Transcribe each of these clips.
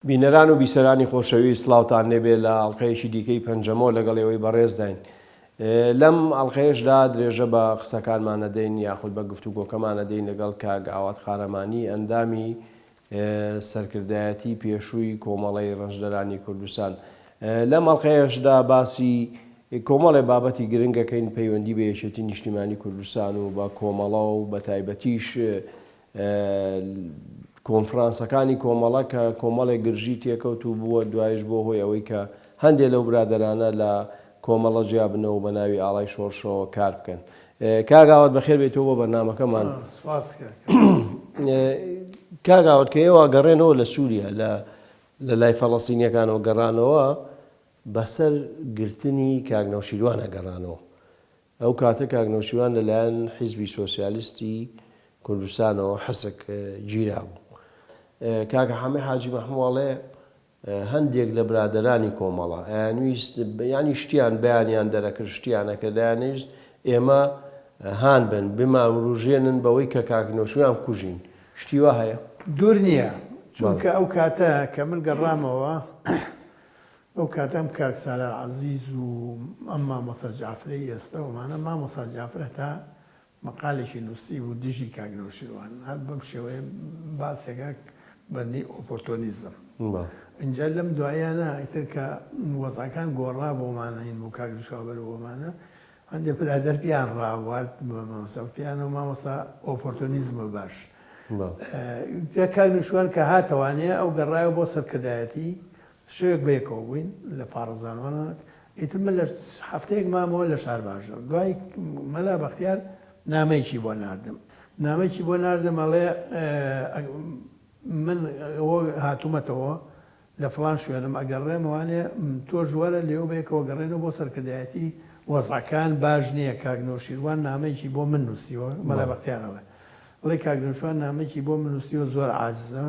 بینەران و بیسەرانی خۆشەویست سڵاوتان لێبێ لە ئەڵقەیەکی دیکەی پەنجەمۆ لەگەڵ ئێوەی بەڕێزداین. لەم ئەڵقەیەشدا درێژە بە قسەکانمان ئەدەین یاخود بە گفتوگۆکەمان ئەدەین لەگەڵ کاک ئاوات قارەمانی ئەندامی سەرکردایەتی پێشووی کۆمەڵەی ڕەنجدەرانی کوردستان. لەم ئەڵقەیەشدا باسی کۆمەڵێ بابەتی گرنگ ئەکەین پەیوەندی بە یەکێتی نیشتیمانی کوردستان و بە کۆمەڵە و بە تایبەتیش کۆنفرانسەکانی کۆمەڵە کە کۆمەڵێک گرژی تێکەوت و بووە دوایش بۆ هۆی ئەوەی کە هەندێ لەو برادەرانە لە کۆمەڵە جیا بنەوە و بە ناوی ئاڵای شۆڕشەوە کار بکەن. کاک ئاوات بەخێر بێیتەوە بۆ بەرنامەکەمان. سوپاس کاک. کاک ئاوات کە ئێوە گەڕێنەوە لە سووریا لە لە لای فەڵەستینیەکانەوە گەڕانەوە بەسەر گرتنی کاک نەوشیروانە گەڕانەوە. ئەو کاتە کاک نەوشیروان لە لایەن حیزبی سۆسیالیستی کوردستانەوە، حسک، گیرابوو. کاکە حەمەی حاجی مەحموو ئەڵێ هەندێک لە برادەرانی کۆمەڵە ئەیانویست یانی شتیان بەیانیان دەرەکرد شتیان ئەکرد ئەیانەویست ئێمە هان بن بمانوروژێنن بەوەی کە کاک نەوشیروان بکوژین شتی وا هەیە؟ دوور نییە چونکە ئەو کاتە کە من گەڕامەوە ئەو کاتە ئەم کاک سالار عەزیز و ئەم مامۆستا جافرەی ئێستا ئەومانە مامۆستا جافر هەتا مەقالێکی نووسی بوو دژی کاک نەوشیروان هەر بەم شێوەیە باسێکە بە نی ئۆپۆرتۆنیزم ئینجا لەم دواییانە ئیتر کە وەزعەکان گۆڕا بۆمانە هین بوو کاک نوشاو بەرەو بۆمانە هەندێ برادەر پێیان ڕابوارد مامۆستا پێیان و مامۆستا ئۆپۆرتۆنیزمە باش جا کاک نوشوان کە هاتەوانێ ئەو گەڕایەوە بۆ سەرکردایەتی شەوێک بەیەکەوە بووین لە پاڕزانوانە ئیتر من لە هەفتەیەک مامەوە لە شارباژێڕ دوای مەلا بەختیار نامەیەکی بۆ ناردم نامەیەکی بۆ ناردم ئەڵێ من ئەوە هاتوومەتەوە لە فڵان شوێنم ئەگەڕێمەوانێ تۆش وەرە لێو بەیەکەوە گەڕێنەوە بۆ سەرکردایەتی وەزعەکان باش نییە کاک نەوشیروان نامەیەکی بۆ من نووسیوە مەلا بەختیار ئەڵێ ئەڵێ کاک نەوشیروان نامەیەکی بۆ من نووسیوە زۆر عاجزە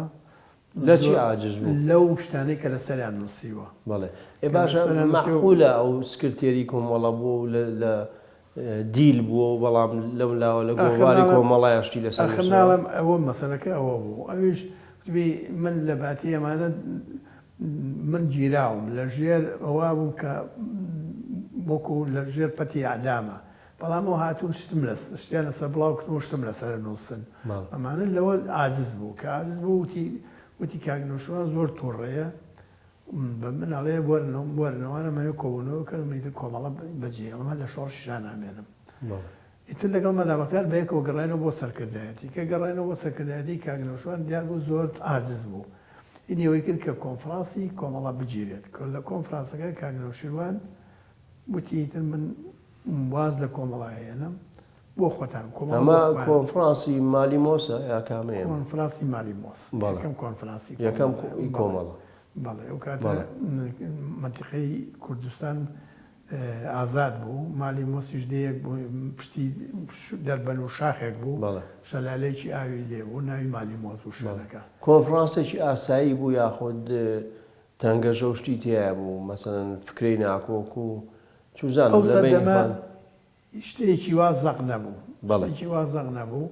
لە چی عاجز بوو؟ لەو شتانەی کە لەسەریان نووسیوە. بەڵێ. ئێ باشە مەعقولە ئەو سکرتێری کۆمەڵە بووە و لە دیل بووە و بەڵام لەم لاوە لە گۆڤاری کۆمەڵەیا شتی لەسەر نووسراوە؟ ئاخر ناڵێم ئەوە مەسەلەکە ئەوە بوو. ئەویش وتبی من لە باتی ئەمانە من گیراوم لە ژێر ئەوە بووم کە وەکوو لە ژێر پەتی ئیعدامە. بەڵام ئەو هاتوون شتم لە شتیان لەسەر بڵاو کردم و شتم لەسەر نووسن ئەمانە لەوە عاجز بوو کە عاجز بوو وتی وتی کاک نەوشیروان زۆر توڕەیە بە من ئەڵێ وەرنەوە وەرنەوانە مەوێ کۆبوونەوە کەن من ئیتر کۆمەڵە بەجێهێڵم هەر لە شۆڕشیشا نامێنم ئیتر لەگەڵ مەلا بەختیار بەیەکەوە گەڕاینەوە بۆ سەرکردایەتی کە گەڕاینەوە بۆ سەرکردایەتی کاک نەوشیروان دیار بوو زۆر عاجز بوو ئینی ئەوەی کرد کە کۆنفرانسی کۆمەڵە بگیرێت کە لە کۆنفرانسەکە کاک نەوشیروان وتی ئیتر من واز لە کۆمەڵە ئەهێنم بۆ خۆتان کۆمەڵە ئەمە کۆنفرانسی مالی مۆسە یا کامەیە؟ کۆنفرانسی مالی مۆس یەکەم کۆنفرانسی یەکەم کۆمەڵە بەڵێ ئەو کاتە مەنتیقەی کوردستان ئازاد بوو مالی مۆسیش دێیەک بوو پشتی دەربەن و شاخێک بوو شەلالێکی ئاوی لێ بوو ناوی مالی مۆس بوو شوێنەکە. کۆنفرانسێکی ئاسایی بوو یاخود تەنگەژە و شتی تیایە بوو مەسەلەن فکرەی ناکۆک و چوزانم ئەو لە بەینی سەردەمە خوان. شتێکی وا زەق نەبوو. بەڵێ. شتێکی وا زەق نەبوو.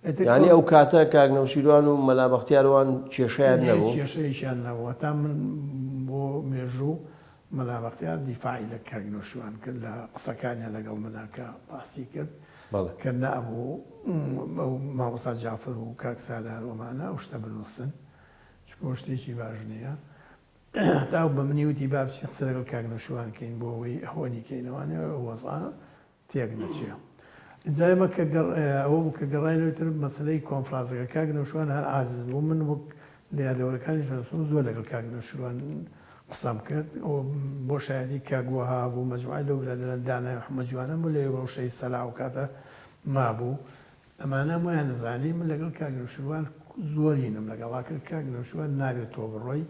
ئیتر یانی کۆ. ئەو کاتە کاک نەوشیروان و مەلا بەختیار وان کێشەیان هیچ نەبوو؟ کێشەیەکیان نەبوو. هەتا من بۆ مێژوو مەلا بەختیار دیفاعی لە کاک نەوشیروان کرد لە قسەکانیا لەگەڵ منا کە باسی کرد بەڵێ. کە نەئەبوو ئەو مامۆستا جافر و کاک سالار و ئەمانە ئەو شتە بنووسن. چونکە ئەوە شتێکی باش نییە. هەتا ئەو بە منی وتی با بچین قسە لەگەڵ کاک نەوشیروان کەین بۆ ئەوەی ئەوەنی کەین ئەوانێ ئەو وەزعە تێک نەچێ. ئینجا ئێمە کە گەڕ ئەوە بوو کە گەڕاینەوە تر مەسەلەی کۆنفرانسەکە کاک نەوشیروان هەر عاجز بوو من وەک لە یادەوەرەکانیش نووسم زۆر لەگەڵ کاک نەوشیروان قسەم کرد و بۆ شایەدی کاک وەهاب و مەجموعەی لەو برادەران دانای محەمەد جوانەم بوو لەوێ بەو شەهید سەلاح ئەو کاتە مابوو ئەمانە وایان ئەزانی من لەگەڵ کاک نەوشیروان زۆر هینم لەگەڵا کرد کاک نەوشیروان نابێت تۆ بڕۆی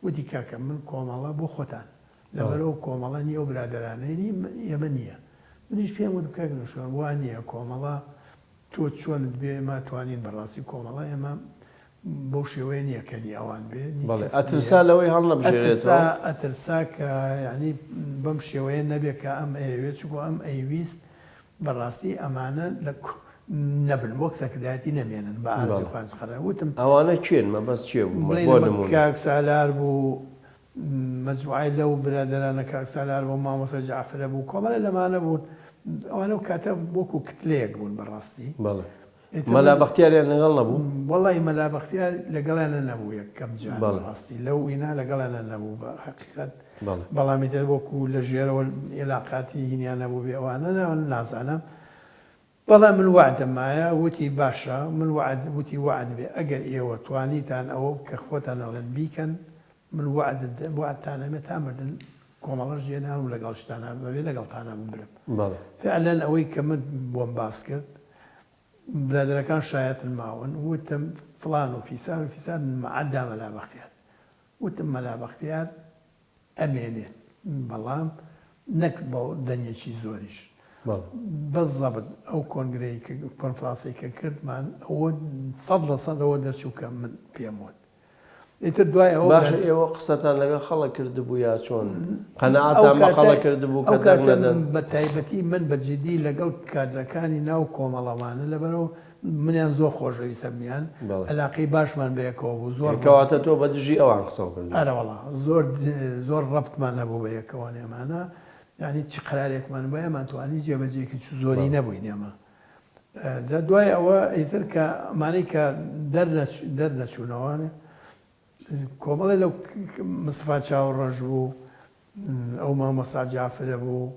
وتی کاکە من کۆمەڵە بۆ خۆتان لەبەرئەوە کۆمەڵە نی ئەو برادەرانەی نی ئێمە نییە منیش پێم وت کاک نەوشیروان وا نییە کۆمەڵە تۆ چۆنت بێ ئێمە توانین بەڕاستی کۆمەڵە ئێمە بەو شێوەیە نییە کە نی ئەوان بێ نی بەڵێ کەس نییە ئەترسا لەوەی ئەترسا هەڵنەبژێرێتەوە. ئەترسا کە یانی بەم شێوەیە نەبێ کە ئەم ئەیەوێت چونکە ئەم ئەیویست بەڕاستی ئەمانە لە. نەبن وەک سەرکردایەتی نەمێنن بە ئارەزووی خۆیان چ قەرار وتم. ئەوانە کێن مەبەست کێ بوو بۆ نموونە؟ کاک سالار بوو مەجموعەی لەو برادەرانە کاک سالار بوو مامۆستا جەعفرە بوو کۆمەڵێ لەمانە بوون ئەوانە ئەو کاتە وەکوو کتلەیەک بوون بەڕاستی. بەڵێ مەلا بەختیاریان لەگەڵ نەبوو؟ وەڵی مەلا بەختیار لەگەڵیانە نەبوو یەکەم جار بەڕاستی لەو ئینا لەگەڵیانە نەبوو بە حەقیقەت بەڵام ئیتر وەکو لە ژێرەوە ئیلاقاتی هینیان نەبوو بێ ئەوانە نازانم بەڵام من وەعدم مایە وتی باشە من وەعد وتی وەعد بێ ئەگەر ئێوە توانیتان ئەوە کە خۆتان ئەڵێن بیکەن من وەعدت وەعدتان ئەمێ تا مردن کۆمەڵەش جێ ناڵم لەگەڵشتانا بەبێ لەگەڵتانا بمرم. بەڵێ. فعلەن ئەوەی کە من بۆم باس کرد برادەرەکان شایەتن ماون وتم فڵان و فیسار و فیسار مەعەدا مەلا بەختیار وتم مەلا بەختیار ئەمێنێت بەڵام نەک بە دەنگێکی زۆریش بەڵێ. بەس زەبت ئەو کۆنگرەی کە کۆنفرانسەی کە کردمان ئەوە 100% ئەوە دەرچوو کە من پێم وت. ئیتر دوای ئەوە باشە ئێوە قسەتان لەگەڵ خەڵک کردبوو یا چۆن قەناعەتان بە خەڵک کردبوو کە دەنگ نەدەن؟ بە تایبەتی من بە جدی لەگەڵ کادرەکانی ناو کۆمەڵەوانە لەبەرەوە منیان زۆر خۆشەویست هەمیان ئەلاقەی باشمان بەیەکەوە بوو زۆر کەواتە تۆ بە دژی ئەوان قسەو کردووە؟ ئەرەوەڵا زۆر زۆر ڕەبتمان هەبوو بە یەکەوە ئێمانە یانی چ قەرارێکمان بوایە ئەمانتوانی جێبەجێی کەین چ زۆری نەبووین ئێمە جا دوای ئەوە ئیتر کە ئەمانەی کە دەرنەچوونەوە کۆمەڵێ لەو مستەفا چاوڕەش بوو ئەو مامۆستا جافرە بوو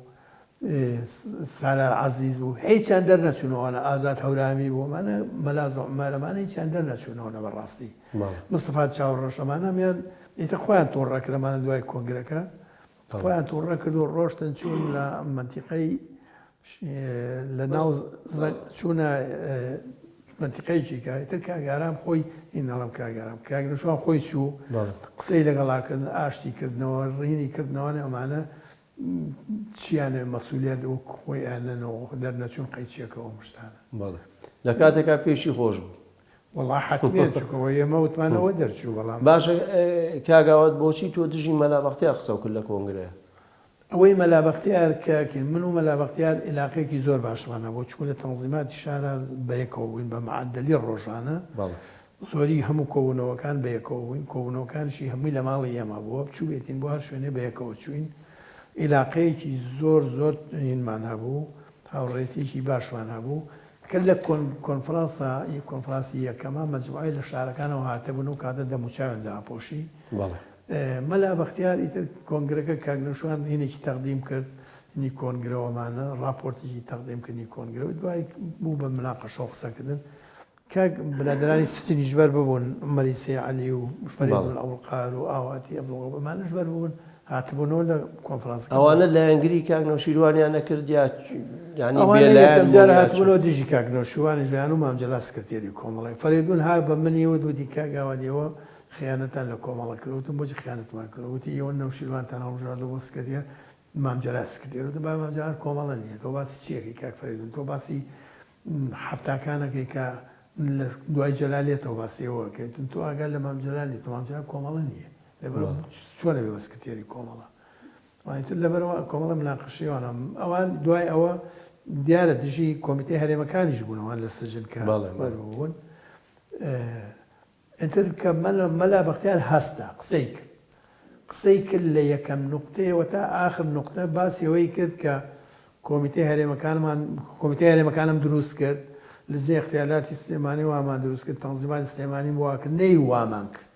سالار عەزیز بوو هیچیان دەرنەچوونەوەە ئازاد هەورامی بوو ئەمانە مەلاز عومەر ئەمانە هیچیان دەرنەچوونەوە بەڕاستی مستەفا چاوڕەش ئەمانەمیان ئیتر خۆیان تووڕە کرد ئەمانە دوای کۆنگرەکە خۆیان تووڕە کرد و ڕۆشتن چوون لە مەنتیقەی لە ناو چوونە مەنتیقەیەکی کە ئیتر کاک ئارام خۆی هین ناڵێم کاک ئارام کاک نوشوان خۆی چوو قسەی لەگەڵا کردن ئاشتی کردنەوە ڕینی کردنەوە ئەمانە چیانە مەسولیت وەک خۆی ئەنەنەوە دەرنەچوون قەیچیەکەەوە مشتانە بەڵێ لە کاتێکا پێشی خۆش بوو وەڵا حەتمێ چونکەوە ئێمە وتمانەوە دەرچوو بەڵام باشە کاک ئاوات بۆچی تۆ دژی مەلا بەختیار قسەو کرد لە کۆنگرەیە؟ ئەوەی مەلا بەختیار کە من و مەلا بەختیار ئیلاقەیەکی زۆر باشمان هەبوو چونکە لە تەنزیماتی شارا بەیەکەوە بووین بە مەعەدەلی ڕۆژانە زۆری هەموو کۆبوونەوەکان بەیەکەوە بووین کۆبوونەوەکانیشی هەمووی لە ماڵی ئێمە بووە بچووبێتین بۆ هەر شوێنێ بەیەکەوە چووین ئیلاقەیەکی زۆر زۆر هینمان هەبوو هاوڕێتیەکی باشمان هەبوو کە لە کۆنفرانسا کۆنفرانسی یەکەما مەجموعەی لە شارەکانەوە هاتبوون ئەو کاتە دەموچاویان داپۆشی. بەڵێ. مەلا بەختیار ئیتر کۆنگرەکە کاک نەوشیروان هینێکی تەقدیم کرد هینی کۆنگرەوەمانە ڕاپۆرتێکی تەقدیم کردنی کۆنگرە و دوای بوو بە مناقەشە و قسەکردن کاک برادەرانی سجنیش بەر ببوون عومەری سەی عەلی و فەریدون ئەبوڵقار و ئاواتی ئەبوڵغەفور ئەمانەش بەر ببوون هاتبوونەوە لە کۆنفرانسەکە. ئەوانە لایەنگری کاک نەوشیروانیان نەکرد یا یانی ئەوانە بێ لایەن یەکەم بوون جار یا چۆن؟ هاتبوونەوە دژی کاک نەوشیروانیش لایەن و مام جەلال سکرتێری کۆمەڵەی. فەرەیدون ها بە منی وت وتی کاک ئاوات ئێوە خیانەتان لە کۆمەڵە کرد. وتم بۆچی خیانەتمان کردوە؟ وتی ئێوە نەوشیروانتان هەڵبژاردوە بۆ سکرتێر مام جەلال سکرتێر. وتم بابە مام جەلال کۆمەڵە نییە تۆ باسی چی ئەکەی کاک فەرەیدون تۆ باسی حەفتاکان ئەکەی کە لە دوای جەلالێتەوە باسی ئەوە ئەکەی. وتم تۆ ئاگات لە مام جەلال نییە تۆ مام جەلال کۆمەڵە نییە. لەبەر چۆن ئەبێ بە سکرتێری کۆمەڵە؟ ئیتر لەبەرئەوە کۆمەڵە مناقەشەی ئەوان ئەوان دوای ئەوە دیارە دژی کۆمیتەی هەرێمەکانیش بوون ئەوان لە سجن کە بوون ئیتر کە مەلا بەختیار هەستا قسەی کرد قسەی کرد لە یەکەم نوقتەیەوە تا ئاخر نوقتە باسی ئەوەی کرد کە کۆمیتەی هەرێمەکانمان کۆمیتەی هەرێمەکانم دروست کرد لجنەی اختیالاتی سلێمانی وامان دروست کرد تەنزیماتی سلێمانیم وا کرد نەی وامان کرد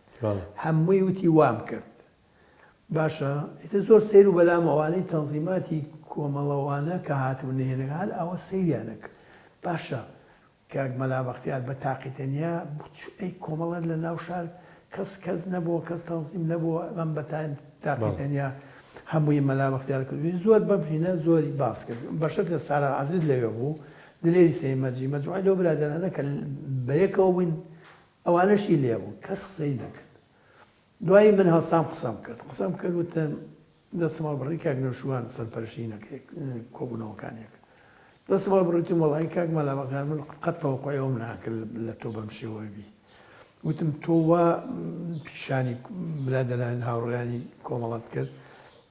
هەمووی وتی وام کرد باشە ئیتر زۆر سەیر و بەلام ئەوانەی تەنزیماتی کۆمەڵەوانە کە هاتبوون نهێنەکە هەر ئاوا سەیریان ئەکرد باشە کاک مەلا بەختیار بە تاقی تەنیا ئەی کۆمەڵە لە ناو شار کەس کەس نەبووە کەس تەنزیم نەبووە ئەم بە تاقی تەنیا هەمووی مەلا بەختیار کردووی زۆر بەم هینە زۆری باس کرد بەشەر لە سالار عەزیز لەوێ بوو دلێری سەی مەجی مەجموعەی لەو برادەرانە کە بەیەکەوە بووین ئەوانەشی لێ بوو کەس قسەی نەکرد دوایی من هەڵسام قسەم کرد قسەم کرد وتم دەستم هەڵبڕی کاک نەوشیروان سەرپەرشتی نەکەی کۆبوونەوەکانی کرد دەستم هەڵبڕی وتم وەڵی کاک مەلا بەختیار من قەت تەوەقوعی ئەوم ناکرد لە تۆ بەم شێوەیە بی وتم تۆ وا پیشانی برادەران هاوڕێیانی کۆمەڵەت کرد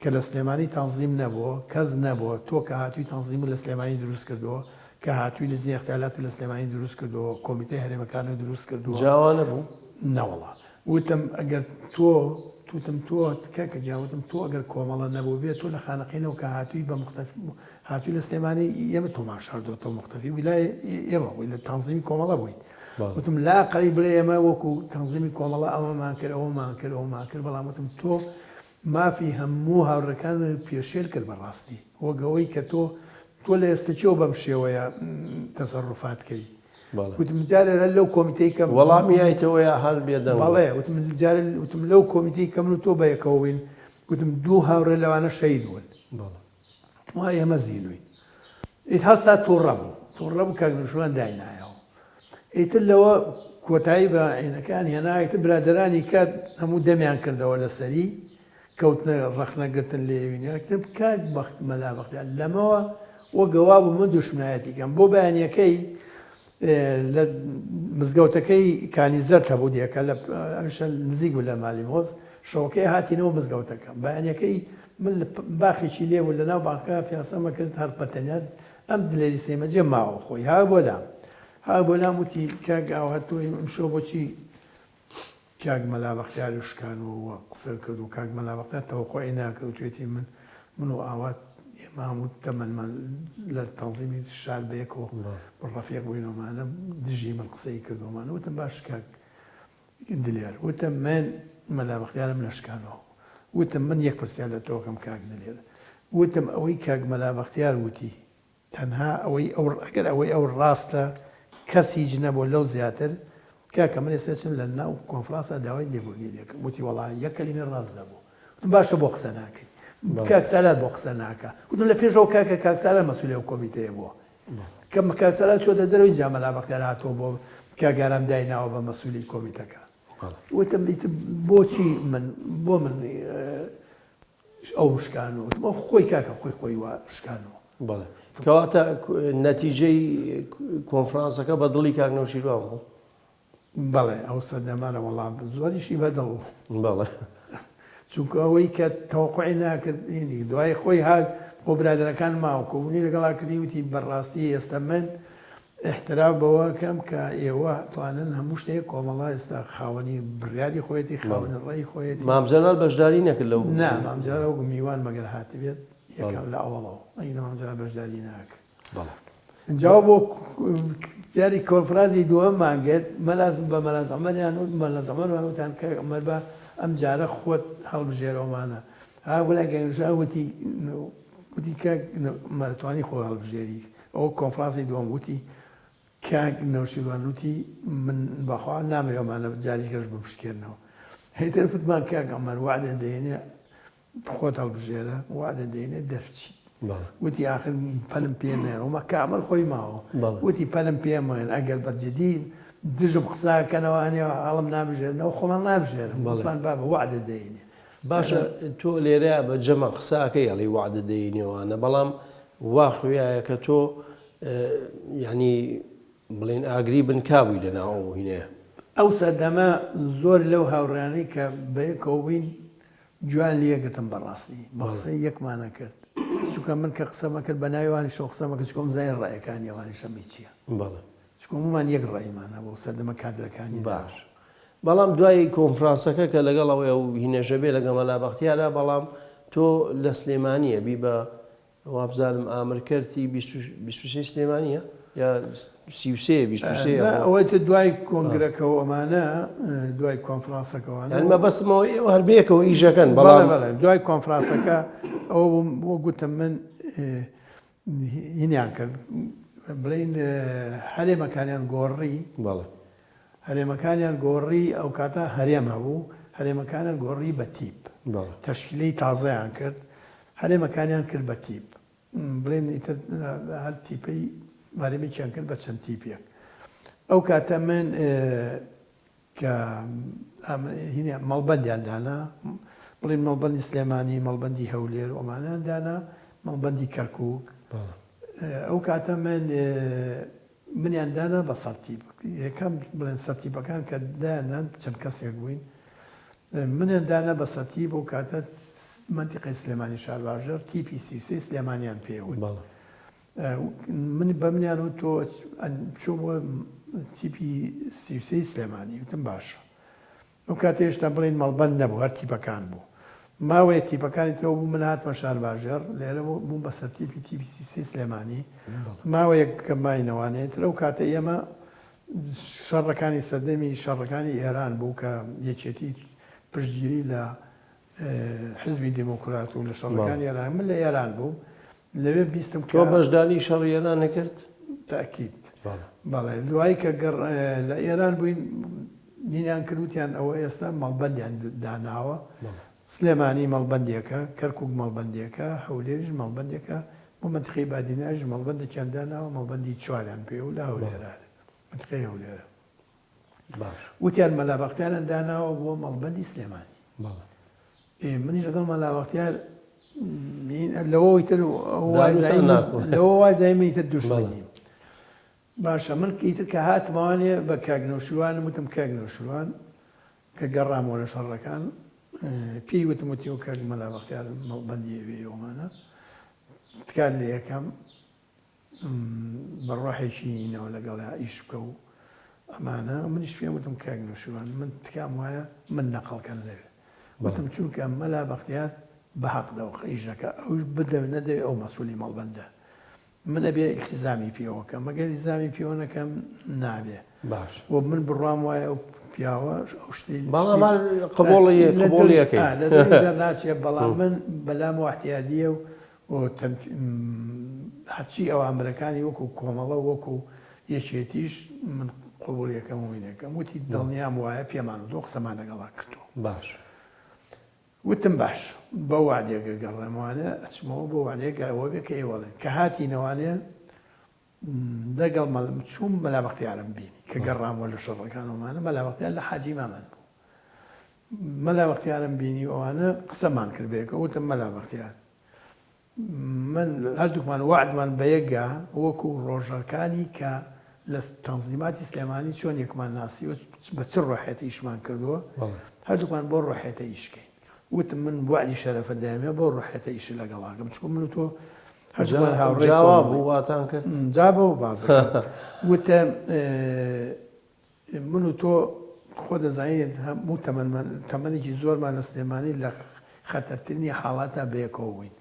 کە لە سلێمانی تەنزیم نەبووە کەس نەبووە تۆ کە هاتووی تەنزیمت لە سلێمانی دروست کردووە. کە هاتووی لجنەی اغتیالاتت لە سلێمانی دروست کردووە، کۆمیتەی هەرێمەکانت دروست کردووە. جا وا نەبوو؟ نەوەڵا. وتم ئەگەر تۆ، وتم تۆ کاکە گیان، وتم تۆ ئەگەر کۆمەڵە نەبووبێ، تۆ لە خانەقینەوە کە هاتووی بە مختەفی، هاتووی لە سلێمانی ئێمە تۆمان شاردۆتەوە، مختەفی بووی لای ئێمە بووی، لە تەنزیمی کۆمەڵە بووی. وتم لاقەری بڵێ ئێمە وەکو تەنزیمی کۆمەڵە ئەوەمان کرد، ئەوەمان کرد، ئەوەمان کرد، بەڵام وتم تۆ مافی هەموو هاوڕێکانت پێشێل کرد بەڕاستی وەک ئەوەی کە تۆ تۆ لە ئێستەکیەوە بەم شێوەیە تەسەروفات کەی. وتم جارێ هەر لەو کۆمیتەی کە وەڵامی یایتەوە یا هەر بێدەنگ بوو؟ بەڵێ وتم جارێ وتم لەو کۆمیتەی کە من و تۆ بەیەکەوە بووین وتم دوو هاوڕێ لەوانە شەهید بوون. وتم وا ئێمە زینووین. ئیتر هەستا تووڕە بوو تووڕە بوو کاک نوشوان داینایەوە. ئیتر لەوە کۆتایی بە عینەکان هێنا، ئیتر برادەرانی کە هەموو دەمیان کردەوە لەسەری، کەوتنە ڕەخنە گرتن لێوی، ئیتر کاک بەخت مەلا بەختیار لەمەوە وەک گەوا بوو من دوشمنایەتی کەم. بۆ بەیانیەکەی لە مزگەوتەکەی کانی زەرد هەبوو دێکە لە ئەویش نزیک بوو لە مالی مۆز، شەوەکەی هاتینەوە مزگەوتەکە، بەیانیەکەی من باخێکی لێ بوو لەناو باخەکە پیاسەمە کرد هەر بەتەنیا ئەم دلێری سەیمەجێ ماوە خۆی ها بۆ لام ها بۆ لام وتی کاک ئاوات تۆ ئمشۆ بۆچی کاک مەلا بەختیاری شکانوە و قسە کرد و کاک مەلا بەختیار تەوەقوعی ناکرد وتوێتی من من و ئاوات ئێمە هەموو تەمەنمان لە تەنزیمی شار بەیەکەوە ڕەفیق بووینەوەمانە دژی من قسەی کردومانە وتم باش کاک دلێر وتم من مەلا بەختیارم نەشکانەوە وتم من یەک پرسیار لە تۆ کەم کاک دلێر وتم ئەوەی کاک مەلا بەختیار وتی تەنها ئەوەی ئەو ئەگەر ئەوەی ئەو ڕاستە کەس هیچ نەبوو لەو زیاتر کاکە من ئێستا چم لە ناو کۆنفرانسا داوای لێبوردنی لێکەم وتی وەڵا یەک کەلیمەی ڕاست نەبوو وتم باشە بۆ قسە ناکەی کاک سالار بۆ قسە ناکا وتم لە پێشەوە کاکە کاک سالار مەسولی ئەو کۆمیتەیە بووە کە کاک سالار چۆتە دەرەوە ئینجا مەلا بەختیار هاتووە بۆ کاک ئارام دایناوە بە مەسولی کۆمیتەکە وتم ئیتر بۆچی من بۆ من ئەو شکانەوە وتم ئەو خۆی کاکە خۆی خۆی وا شکانەوە. بەڵێ کەواتە نەتیجەی کۆنفرانسەکە بە دڵی کاک نەوشیروان بوو؟ بەڵێ ئەو سەردەمانە وەڵام زۆریشی بە دڵ بوو. بەڵێ. چونکە ئەوەی کە تەوەقوعی ناکرد هینی دوای خۆی هات بۆ برادەرەکان ماوە کۆبوونی لەگەڵا کردی وتی بەڕاستی ئێستا من ئیحتراف بەوە کەم کە ئێوە توانن هەموو شتێک کۆمەڵە ئێستا خاوەنی بڕیاری خۆیەتی خاوەنی ڕێی خۆیەتی. مام جەلال بەشداری نەکرد لەو. نا مام جەلال وەکو میوان مەگەر هاتبێت یەکەم لە ئەوەڵەوە ئەگینا مام جەلال بەشداری ناکرد. بەڵێ. ئینجا بۆ دیاری کۆنفرانسی دووەممان گرت مەلاز بە مەلاز عومەریان وت مەلاز عومەرمان وتان کاک عومەر با ئەم جارە خۆت هەڵبژێرەوەمانە ها ولا گەنجان وتی وتی کاک عومەر توانی خۆ هەڵبژێری ئەوە کۆنفرانسی دووەم وتی کاک نەوشیروان وتی من بەخوا نامەوێ ئەمانە جاری کەش بمشکێنەوە هیتر وتمان کاک عومەر وعدە دەینێ خۆت هەڵبژێرە وعدە دەینێ دەرچیت وتی ئاخر پەلم پێ نەیەن ومە کامل خۆی ماوە وتی پەلم پێ مەیەن ئەگەر بە جدی دژم قساکەنەوانێ هەڵم نابژێرنەوە خۆمان نابژێرم وتمان بابە وعدە دەینێ باشە تۆ لێرە بە جەمە قساکەی ئەڵێی وەعدە دەینێوانە بەڵام وا خویایە کە تۆ یعنی بڵێن ئاگری بن کابووی لە ناو ئەو هینەیە. ئەو سەردەمە زۆر لەو هاوڕێیانەی کە بەیەکەوە بووین گوێیان لێ گرتم بەڕاستی بە قسەی یەکمان ئەکرد چونکە من کە قسەم ئەکرد بە ناوی ئەوانیشەوە قسەم ئەکرد چونکە ئەمزانی ڕەئیەکانی ئەوانیشم هی چییە. بەڵێ. چونکە هەموومان یەک ڕەئیمان هەبوو ئەو سەردەمە کادرەکانی دەرەوە. باش بەڵام دوای کۆنفرانسەکە کە لەگەڵ ئەوەی ئەو هینەشە بێ لەگەڵ مەلا بەختیارە بەڵام تۆ لە سلێمانیە بی بە وابزانم ئامر کەرتی 23 سلێمانیە یا 33 23 ئەوەی تر دوای کۆنگرەکەەوە ئەمانە دوای کۆنفرانسەکەوانە یان مەبەستمەوە ئێوە هەر بەیەکەوە ئیشەکەن بەڵام بەڵێ دوای کۆنفرانسەکە ئەوە بوو بۆ گوتم من هینیان کرد بڵین هەرێمەکانیان گۆڕی بەڵێ هەرێمەکانیان گۆڕی ئەوکاتە هەرێم هەبوو هەرێمەکانیان گۆڕی بە تیپ تەشکیلەی تازەیان کرد هەرێمەکانیان کرد بە تیپ بڵێن ئیتر هەر تیپەی هەرێمێکیان کرد بە چەند تیپێک ئەو کاتە من کە هینیان مەڵبەندیان دانا بڵێن مەڵبەندی سلێمانی مەڵبەندی هەولێر ئەمانیان دانا مەڵبەندی کەرکک ئەو کاتە من منیان دانا بە سەرتیپ یەکەم بڵێن سەرتیپەکان کە دایاننان چەند کەسێک بووین منیان دانا بە سەرتیپ ئەو کاتە مەنتیقەی سلێمانی شارباژێڕ تیپی 33 سلێمانیان پێ وت. من بە منیان وت تۆ چۆ بۆ تیپی 33 سلێمانی وتم باشە ئەو کاتە هێشتا بڵێین مەڵبەند نەبوو هەر تیپەکان بوو. ماوەیەک تیپەکانی ترەوە بوو من هاتمە شارباژێڕ لێرە بووم بە سەرتیپی تیپی 33 سلێمانی ماوەیەک کە ماینەوانێ تر ئەو کاتە ئێمە شەڕەکانی سەردەمی شەڕەکانی ئێران بوو کە یەکێتی پشتگیری لە حزبی دیموکرات و لە شەڕەکانی ئێران من لە ئێران بووم لەوێ بیستم کە تۆ بەشداری شەڕی ئێران نەکرد؟ تاکید بەڵێ دوایی کە گەڕ لە ئێران بووین دینیان کرد وتیان ئەوە ئێستا مەڵبەندیان داناوە سلێمانی مەڵبەندێکە کەرکک مەڵبەندێکە هەولێریش مەڵبەندێکە بۆ منتیقەی بادیناش مەڵبەندێکیان داناوە مەڵبەندی چواریان پێ و لە هەولێرە منتیقەی هەولێرە باش وتیان مەلا بەختیاران داناوە بۆ مەڵبەندی سلێمانی بەڵێ ئێ منیش لەگەڵ مەلا بەختیار لەوەی تر لەوە وازای منی تر دوشمنیم باشە من ئیتر کە هاتمەوانێ بە کاک نەوشیروانم وتم کاک نەوشیروان کە گەڕامەوە لە شەڕەکان پێی وتم وتی و کاک مەلا بەختیار مەڵبەندی ئەوێ ئەومانە تکات لێ یەکەم بە ڕۆحێکی ئینەوە لەگەڵیا ئیش بکە و ئەمانە منیش پێم وتم کاک نەوشیروان من تکام وایە من نەقڵکەن لەوێ وتم چونکە مەلا بەختیار بە حەق دەوق ئیش دەکا ئەوش بدەوێ نەدەوێ ئەو مەسولی مەڵبەندە من ئەبێ ئیلتیزامی پێوە کەم ئەگەر ئیلتیزامی پێوە نەکەم نابێ باش و من بڕوام وایە ئەو پیاوە ئەو شتەی بەڵام هەر قبوڵی لە دڵی قبوڵیەکەی ئا، لە دڵی دەرناچێ بەڵام من بەلامەوە احتیادیە و و هەرچی ئەوامرەکانی وەکو کۆمەڵە و وەکو یەکێتیش من قبوڵی ئەکەم و وینەکەم وتی دڵنیام وایە پێمان وتوە قسەمان لەگەڵا کردووە. باش. وتم باش بە وەعدێک ئەگەڕێمەوانێ ئەچمەوە بۆ وەعدێک گەر ئەوە بێ کە ئێوە ئەڵێن کە هاتینەوانێ دەگەڵ مەلم چووم مەلا بەختیارم بینی کە گەڕامەوە لە شەڕەکان ومانە مەلا بەختیار لە حاجی مامان بوو مەلا بەختیارم بینی و ئەوانە قسەمان کرد بەیەکەوە وتم مەلا بەختیار من هەردووکمان وەعدمان بە یەک گا وەکو ڕۆژەکانی کە لە تەنزیماتی سلێمانی چۆن یەکمان ناسیوە بە چ ڕۆحێتە ئیشمان کردووە هەردووکمان بۆ ڕۆحێتە ئیش کەین وتم من وەعدی شەرەفە دەیەمێ بۆ ڕۆحێتە ئیش لەگەڵاکەم چونکە من و تۆ هەردووکمان هاوڕێی جاوا کۆمەڵین. بوو واتان کرد؟ جا بۆ بازەکەم وتم من و تۆ خۆ دەزانین هەموو تەمەنمان تەمەنێکی زۆرمان لە سلێمانی لە خەتەرترینی حاڵاتا بەیەکەوە بووین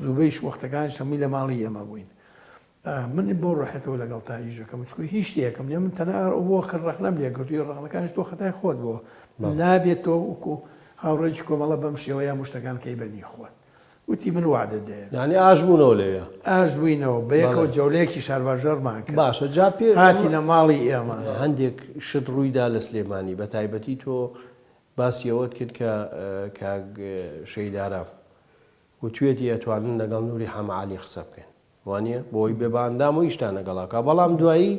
زوبەیش وەختەکانیش هەمووی لە ماڵی ئێمە بووین من بۆ ڕۆحێتەوە لەگەڵ تا ئیشەکەم چکو هیچ شتێکم نیە من تەنها بۆ کە ڕەخنەم لێگرتووی ڕەخنەکانیش تۆ خەتای خۆت بۆ نابێت تۆ وەکو هاوڕێکی کۆمەڵە بەم شێوەیە مشتەکان کەی بەنی خۆت وتی من وەعدت دەیەم. یانی ئاشت بوونەوە لەوێ؟ ئاشت بووینەوە، بەیەکەوە جەولەیەکی شارباژێڕمان کرد. باشە جا پێ. هاتینە ماڵی ئێمە. هەندێک شت ڕوویدا لە سلێمانی، بە تایبەتی تۆ باسی ئەوەت کرد کە کاک شەهید ئارام وتویەتی ئەتوانن لەگەڵ نوری حەمە عەلی قسە بکەن. وانیە؟ بۆ ئەوەی بێ بە ئەندام و ئیشتان لەگەڵا بکا. بەڵام دوایی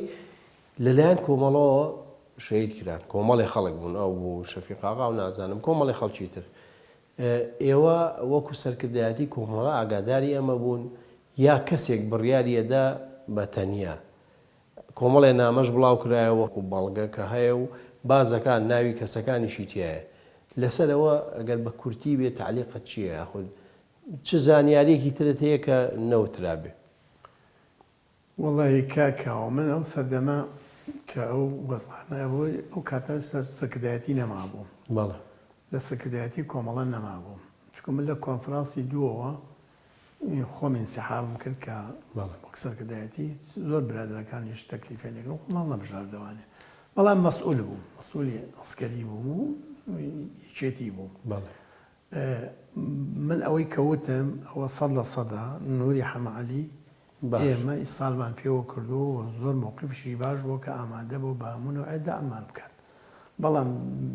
لەلایەن کۆمەڵەوە شەهید کران. کۆمەڵێ خەڵک بوون، ئەو بوو، شەفیق ئاغا و نازانم کۆمەڵێ خەڵکی تر. ئێوە وەکو سەرکردایەتی کۆمەڵە ئاگاداری ئەمە بوون یا کەسێک بڕیاری ئەدا بە تەنیا؟ کۆمەڵێ نامەش بڵاو کرایەوە وەکو بەڵگە کە هەیە و بازەکان ناوی کەسەکانیشی تیایە. لەسەر ئەوە گەر بە کورتی بێ تەعلیقت چییە یاخود چ زانیاریەکی ترت هەیە کە نەوترابێ؟ وەڵاهی کاک کاوە من ئەو سەردەمە کە ئەو وەزعانە ئەبوو ئەو کاتە سەر سەرکردایەتی نەمابووم. بەڵێ. لە سەرکردایەتی کۆمەڵە نەمابووم. چونکە من لە کۆنفرانسی دووەوە خۆم ئینسحابم کرد کە وەک سەرکردایەتی زۆر برادەرەکانیش تەکلیفیان لێکردم خۆم هەڵنەبژاردەوانێ. بەڵام مەسئول بووم، مەسئولی عەسکەری بووم و یەکێتی بووم. بەڵێ. من ئەوەی کە وتم ئەوە سەد لە سەدە نوری حەمە عەلی ئێمە ئیسالمان پێوە کردووە و زۆر مەوقیفیشی باش بووە کە ئامادە بووە بە هەموو نەوعێ دەعممان بکات بەڵام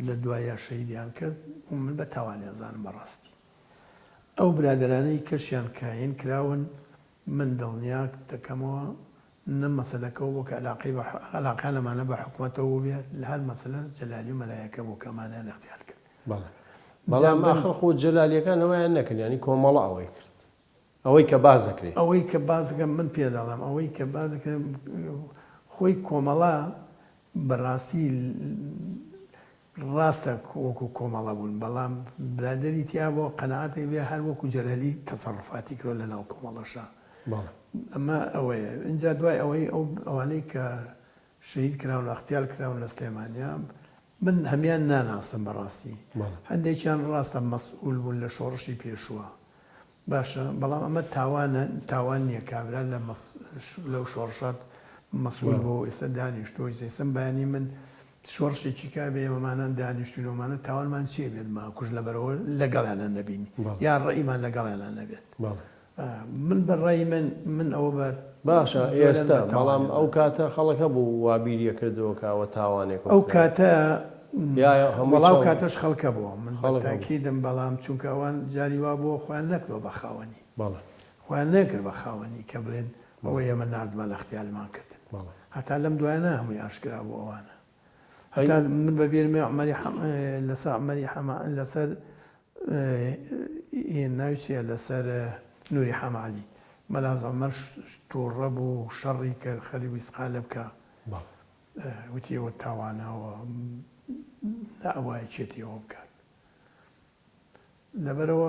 لە دواییا شەهیدیان کرد و من بە تاوانی ئەزانم بەڕاستی ئەو برادەرانەی کەشیان کاین کراون من دڵنیا دەکەمەوە نە مەسەلەکەوە بوو کە ئەلاقەی بە ئەلاقەیان ئەمانە بە حکومەتەوە بووبێ لە هەر مەسەلەش جەلالی و مەلایەکە بوو کە ئەمانەیان ئیغتیال کرد. بەڵێ بەڵام ئاخر خۆ جەلالیەکان ئەوەیان نەکرد یانی کۆمەڵە ئەوەی کرد ئەوەی کە باس دەکرێ. ئەوەی کە باس دەکەم من پێ دەڵێم ئەوەی کە باس دەکرێ خۆی کۆمەڵە بەڕاستی ڕاستە وەکو کۆمەڵە بوون بەڵام برادەری تیا بووە قەناعەتێک بێ هەر وەکو جەلالی تەسەڕوفاتی کردوە لەناو کۆمەڵەشا. ئەمە ئەوەیە ئینجا دوای ئەوەی ئەو ئەوانەی کە شەهید کراون ئەختیال کراون لە سلێمانیا من هەمیان ناناسم بەڕاستی هەندێکیان ڕاستە مەسئول بوون لە شۆڕشی پێشووە باشە بەڵام ئەمە تاوانە تاوان نییە کابرا لە لەو شۆڕشات مەسئول بۆ ئێستا دانیشتووە ئێستم بەیانی من شۆڕشێکی کا بێ ئێمەمانان دانیشتوین ئەومانە تاوانمان چیە بێت ما کوژ لەبەرەوە لەگەڵیانە نەبین یا ڕەئیمان لەگەڵیانە نەبێت من بە ڕای من من ئەوە بە باشە ئێستا بەڵام ئەو کاتە خەڵک هەبوو وا بیری ئەکردەوە کە ئەوە تاوانێکە ئەو کاتە وەڵا ئەو کاتەش خەڵک هەبوو من بە تاکیدم بەڵام چونکە ئەوان جاری وا بووە خۆیان نەکردوە بە خاوەنی خۆیان نەکرد بە خاوەنی کە بڵێن ئەوە ئێمە ناردمان ئەختیالمان کردن هەتا لەم دوایانە هەمووی ئاشکرا بوو ئەوانە هەتا من بە بیرمێ عومەری لەسەر عومەری حەمە لەسەر ناوی چیە لەسەر نوری حەمە عەلی مەلاز عومەر توڕە بوو شەڕی کرد خەریک بوو ئیسقالە بکا وتی ئەوە تاوانە ئەوە نەئەبوا یەکێتی ئەوە بکات لەبەرئەوە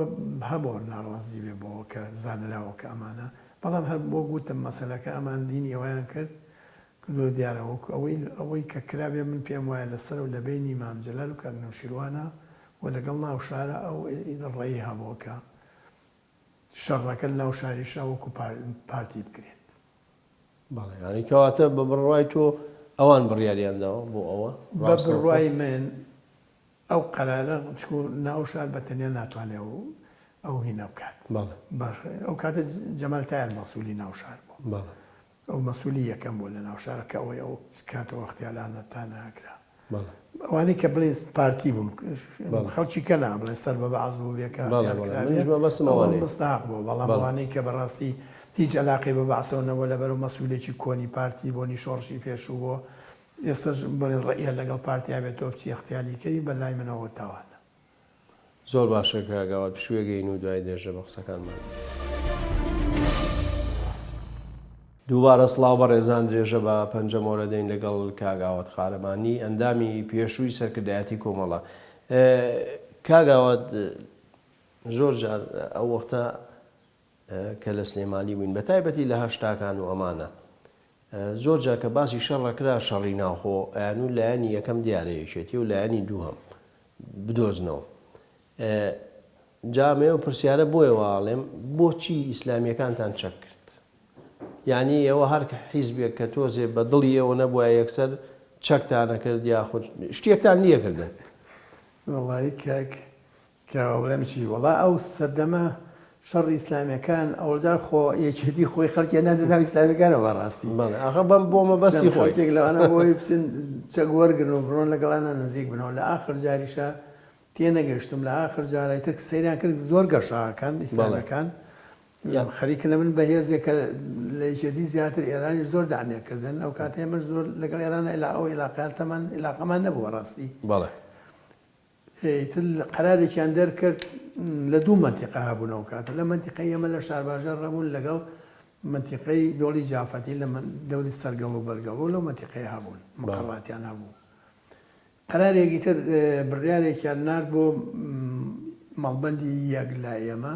هەبوو ناڕازی بێ بەوە کە زانراوە کە ئەمانە، بەڵام هەر وەک وتم مەسەلەکە ئەمان دینی ئەوەیان کرد کردووە دیارە وەکو ئەوەی ئەوەی کە کرابێ من پێم وایە لەسەر و لە بەینی مام جەلال و کاک نەوشیروانە و لەگەڵ ناو شارە ئەو ڕێی هەبووە کە شەڕەکە لە ناو شاریشا وەکو پارتی بکرێت. بەڵێ یانی کەواتە بە بڕوای تۆ ئەوان بڕیاریان داوە بۆ ئەوە؟ بە بڕوای من ئەو قەرارە چکو ناو شار بە تەنیا ناتوانێ ئەو ئەو هینە بکات. بەڵێ. باشە ئەو کاتە جەمال تایەر مەسوولی ناو شار بوو. بەڵێ. ئەو مەسوولی یەکەم بوو لە ناو شارە کە ئەوەی ئەو کاتە وەختیالانە تا نەئەکرا. بەڵێ. ئەوانەی کە بڵێ پارتی بوون خەڵکی کە نا بڵێ سەر بە بەعس بوو بێ کە بەڵێ بەڵێ منیش مەبەستم ئەوانەیە. مستحق بوو بەڵام ئەوانەی کە بەڕاستی هیچ ئەلاقەی بە بەعسەوە نەبووە لەبەرو مەسوولێکی کۆنی پارتی بۆنی شۆڕشی پێشوو بووە ئێستەش بڵێن ڕەئیان لەگەڵ پارتیا بێت تۆ بچی ئیغتیالی کەی بە لای منەوە تاوانە. زۆر باشە کاک ئاوات پشوویەک ئەین و دوای درێژە بە قسەکانمان. دووبارە سڵاو بەڕێزان درێژە بە پەنجەمۆرە دەین لەگەڵ کاک ئاوات قارەمانی ئەندامی پێشووی سەرکردایەتی کۆمەڵە. کاک ئاوات زۆر جار ئەو وەختە کە لە سلێمانی بووین بە تایبەتی لە هەشتاکان و ئەمانە زۆر جار کە باسی شەڕ ئەکرا شەڕی ناوخۆ ئەیانوو لایەنی یەکەم دیارە یەکێتی و لایەنی دووهەم بدۆزنەوە جا ئەمەیە پرسیارە بۆیە وا ئەڵێم بۆچی ئیسلامیەکانتان چەک کرد یعنی ئێوە هەر حیزبێک کە تۆزێ بە دڵی ئێوە نەبووە یەکسەر چەکتانە کرد یاخود شتێکتان نییەکردن وەڵی کاک کاوە بڵێم چی وەڵا ئەو سەردەمە شەڕی ئیسلامیەکان ئەوجار خۆ یەکێتی خۆی خەڵکی نادە ناو ئیسلامیەکانەوە بەڕاستی بەڵێ ئاخە بەم بۆ مەبەستی خۆی خەڵکێک لەوانە بۆی بچن چەک وەرگرن و بڕۆن لەگەڵانە نزیک بنەوە لە ئاخر جاریشە تێنەگەشتم لە ئاخر جارای تر سەیریان کرد زۆر گەشاکان ئیسلامیەکان یان خەریکن ئەبن بە هێزێک کە لە یەکێتی زیاتر ئێرانیش زۆر دەعمیان کردن ئەو کاتە ئێمەش زۆر لەگەڵ ئێران ئەو ئیلاقاتەمان ئیلاقەمان نەبوو بەڕاستی بەڵێ ئیتر قەرارێکیان دەرکرد لە دوو مەنتیقە هەبوون ئەو کاتە لە مەنتیقەی ئێمە لە شارباژێڕ هەبوون لەگەڵ مەنتیقەی دۆڵی جافەتی لە دەوری سەرگەڵ و بەرگەڵ و لەو مەنتیقەیە هەبوون مقەڕاتیان هەبوو قەرارێکی تر بڕیارێکیان نارد بۆ مەڵبەندی یەک لە ئێمە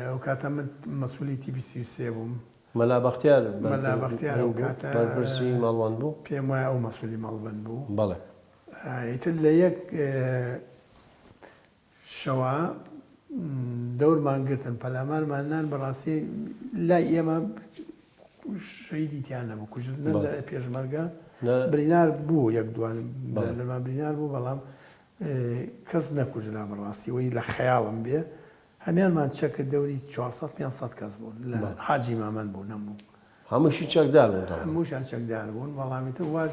ئەو کاتە من مەسولی تیپی 33 بووم. مەلا بەختیار مەلا بەختیار ئەو کاتە بەرپرسی مەڵبەند بوو؟ پێم وایە ئەو مەسولی مەڵبەند بوو. بەڵێ. ئیتر لە یەک شەوا دەورمان گرتن پەلامارمان نان بەڕاستی لای ئێمە شەیدی تیا نەبوو کوژرد نە لە پێشمەرگە برینار بوو یەک دوان برادەرمان برینار بوو بەڵام کەس نەکوژرا بەڕاستی وەی لە خەیاڵم بێ هەمیانمان چەکرد دەوری 400 500 کەس بوون لە حاجی مامەند بوو نەمبوو هەمووشی چەکدار بوون تەبعەن. هەمووشیان چەکدار بوون بەڵام ئیتر وا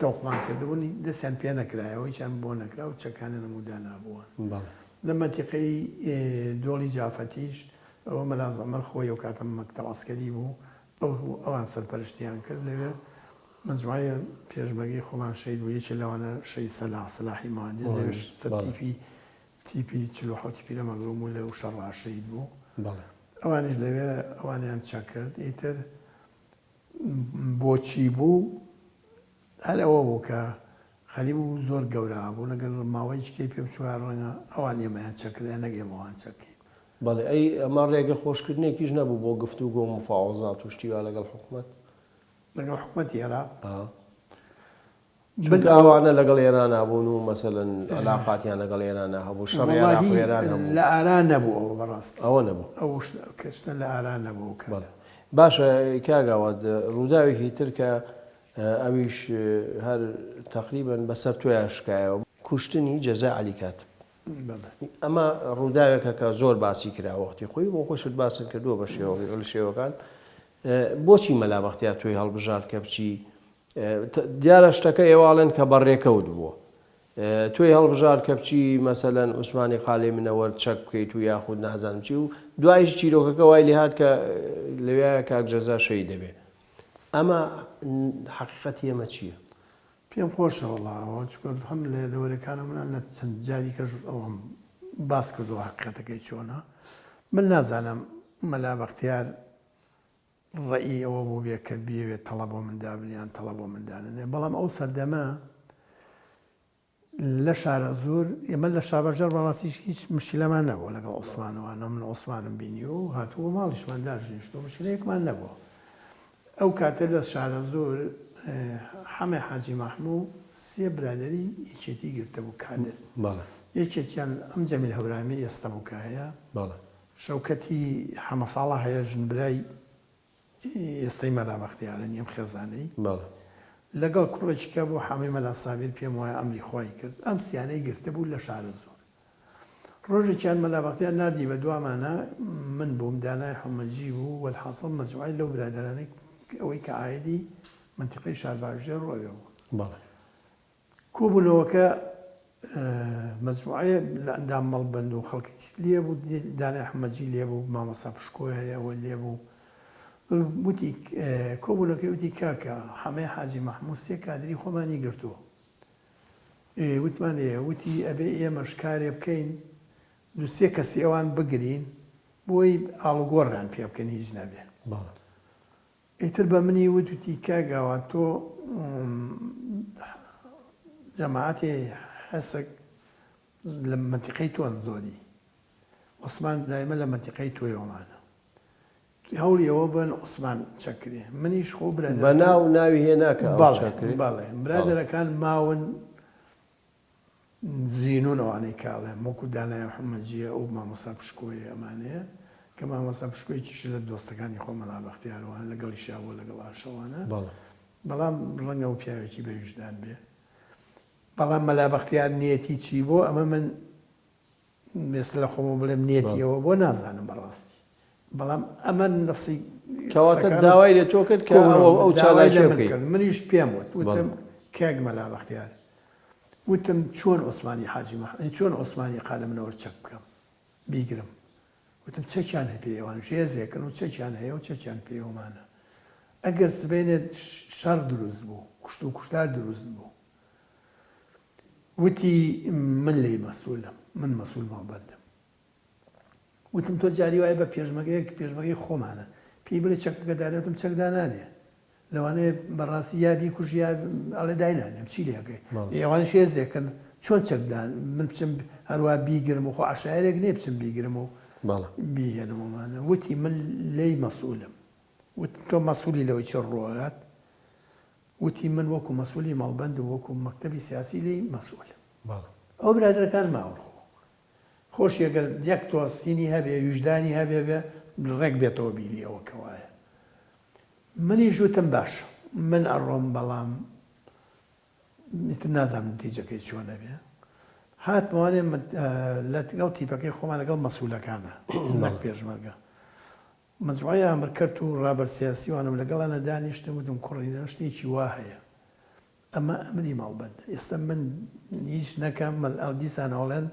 تەوقمان کردبوون دەستیان پێ نەکرایەوە هیچیان بۆ نەکرا و چەکانیان هەموو دانابووان. بەڵێ. لە مەنتیقەی دۆڵی جافەتیش ئەوە مەلاز عومەر خۆی ئەو کاتە مەکتەب عەسکەری بوو ئەو ئەوان سەرپەرشتیان کرد لەوێ مەجموعەی پێشمەرگەی خۆمان شەهید بوو یەکێ لەوانە شەهید سەلاح سەلاحی مهندس لەوێش سەر تیپی تیپی 47 پیرەمەگرون بوو لەو شەڕا شەهید بوو. بەڵێ. ئەوانیش لەوێ ئەوانیان چەک کرد ئیتر بۆچی بوو هەر ئەوە بوو کە خەریک بوو زۆر گەورە بوون ئەگەر ماوەیەکی کەی پێ بچوایە ڕەنگە ئەوان ئێمەیان چەک کردایە نەک ئێمە ئەوان چەک کەین. بەڵێ ئەی ئەمە ڕێگە خۆشکردنێکیش نەبوو بۆ گفتوگۆ و مفاوەزات و شتی وا لەگەڵ حکومەت؟ لەگەڵ حکومەتی عێراق؟ ئا. چونکە ئەوانە لەگەڵ ئێرانا بوون و مەسەلەن عەلاقاتیان لەگەڵ ئێرانا هەبوو، شەڕی عێراق و ئێران هەبوو. لە ئارا نەبوو ئەوە بەڕاستی. ئەوە نەبوو. ئەو شتە لە ئارا نەبوو ئەو کاتە. بەڵێ. باشە کاک ئاوات ڕووداوێکی تر کە ئەویش هەر تەقریبەن بەسەر تۆیا شکایەوە. کوشتنی جەزا عەلی کاتب. بەڵێ. ئەمە ڕووداوێکە کە زۆر باسی کرا وەختی خۆی بۆ خۆشت باست کردووە بە شێوە لە شێوەکان. بۆچی مەلا بەختیار تۆی هەڵبژارد کە بچی دیارە شتەکە ئێوە ئەڵێن کە بە ڕێکەوت بووە. تۆی هەڵبژارد کە بچی مەسەلەن عوسمانی قالەی منەوەر چەک بکەیت و یاخود نازانم چی و دوایش چیرۆکەکە وای لێهات کە لەوێ کاک جەزا شەهید دەبێ. ئەمە حەقیقەتی ئەمە چییە؟ پێم خۆشە وەڵا ئەوە چونکە هەم لە یادەوەرەکانم هەم لە چەند جاری کەش ئەوەم باس کردووە حەقیقەتەکەی چۆنە من نازانم مەلا بەختیار ڕەئی ئەوە بووبێ کە بیەوێت تەڵە بۆ من دابنێ یان تەڵە بۆ من دانەنێ بەڵام ئەو سەردەمە لە شارەزوور ئێمە لە شارباژێڕ بەڕاستیش هیچ مشکیلەمان نەبووە لەگەڵ عوسمانەوە نە من عوسمانم بینیوە و هاتووە ماڵیشمان داشنیشتووە مشکیلەیەکمان نەبووە ئەو کاتە لە شارەزوور حەمەی حاجی مەحموو سێ برادەری یەکێتی گرتبوو کادر بەڵێ. یەکێکیان ئەم جەمیل هەورامی ئێستا بوو کە هەیە بەڵێ. شەوکەتی حەمەساڵح هەیە ژنبرای ئێستای مەلا بەختیارن ئەم خێزانەی. بەڵێ. لەگەڵ کوڕێکی کە بوو حەمەی مەلا سابیر پێم وایە ئەمری خوای کرد ئەم سیانەی گرتبوو لە شارەزوور. ڕۆژێکیان مەلا بەختیار ناردی بە دوامانا من بووم دانای حەمەجی بوو وەلحاسڵ مەجموعەی لەو برادەرانەی ئەوەی کە عایدی مەنتیقەی شارباژێڕ و ئەوێ بوون. بەڵێ. کۆبوونەوەکە مەجموعەیە لە ئەندام مەڵبەند و خەڵکێکی لێ بوو، دانای حەمەجی لێ بوو، مامۆستا پشکۆ هەیە ئەوە لێ بوو. وتی کۆبوونەکەی وتی کاکە حەمەی حاجی مەحموو سێ کادری خۆمانی گرتووە. ئێ وتمان ئێ وتی ئەبێ ئێمەش کارێ بکەین دوو سێ کەسی ئەوان بگرین بۆی ئاڵوگۆڕیان پێ بکەین هیچ نەبێ. بەڵێ. ئیتر بە منی وت وتی کاک ئاوا تۆ جەماعەتی حسک لە مەنتیقەی تۆن زۆری عوسمان دایمە لە مەنتیقەی تۆیەوەمانە هەوڵی ئەوە بن عوسمان چەکرێ منیش خۆ برادەرەکان بەناو ناوی هێنا کە ئەو چەکرێ بەڵێ برادەرەکان ماون زینوون ئەوانەی کە ئەڵێم وەکو دانای محەمەدجیە ئەو مامۆستا پشکۆیە ئەمانەیە کە مامۆستا پشکۆ یەکیشە لە دۆستەکانی خۆم مەلا بەختیار وانە لەگەڵیشیا بووە لەگەڵ ئاشەوانە بەڵێ. بەڵام ڕەنگە ئەو پیاوێکی بە ویژدان بێ بەڵام مەلا بەختیار نیەتی چی بۆ ئەمە من ئێستا لە خۆمەوە بڵێم نیەتی ئەوە بۆ نازانم بەڕاستی بەڵام ئەمە نەفسی کەواتە داوای لە تۆ کرد کە ئەو چالاکیە بکەی. منیش پێم وت وتم کاک مەلا بەختیار وتم چۆن عوسمانی حاجی مەح چۆن عوسمانی قالە منەوەر چەک بکەم بیگرم وتم چەکیان هەیە پێ ئەوان ژێزێکن و چەکیان هەیە و چەکیان پێوەمانە ئەگەر سبەینێ شەڕ دروست بوو کوشت و کوشتار دروست بوو وتی من لێی مەسولم من مەسول مەڵبەندم وتم تۆ جاری وایە بە پێشمەگەیەک پێشمەگەی خۆمانە پێی بڵێ چەکەکە دانێ وتم چەک دانانێ لەوانەیە بەڕاستی یا بیکوژی یا ئەڵێ داینانێم چی لێ ئەکەی ئێوانیش هێزێکن چۆن چەک دان من بچم هەروا بیگرم و خۆ عەشایەرێک نییە بچم بیگرم و بیهێنم ومانە وتی من لێی مەسئولم وتم تۆ مەسئولی لەوەی چی ڕووئەکات وتی من وەکو مەسئولی مەڵبەند و وەکو مەکتەبی سیاسی لێی مەسئولم ئەو برادەرەکان ماون خۆ خۆشی ئەگەر یەک تۆز سینی هەبێ ویژدانی هەبێ بێ ڕێک بێتەوە بیری ئەوە کە وایە منیش وتم باشە من ئەڕۆم بەڵام ئیتر نازانم نتیجەکەی چۆنە بێ هاتمەوانێ لەگەڵ تیپەکەی خۆمان لەگەڵ مەسولەکانە نەک پێشمەرگە مەجموعەی ئامرکەرت و ڕابەر سیاسیوانم لەگەڵانە دانیشتم وتم کوڕینە شتێکی وا هەیە ئەمە ئەمری مەڵبەندە ئێستا من هیچ نەکەم دیسان ئەڵێن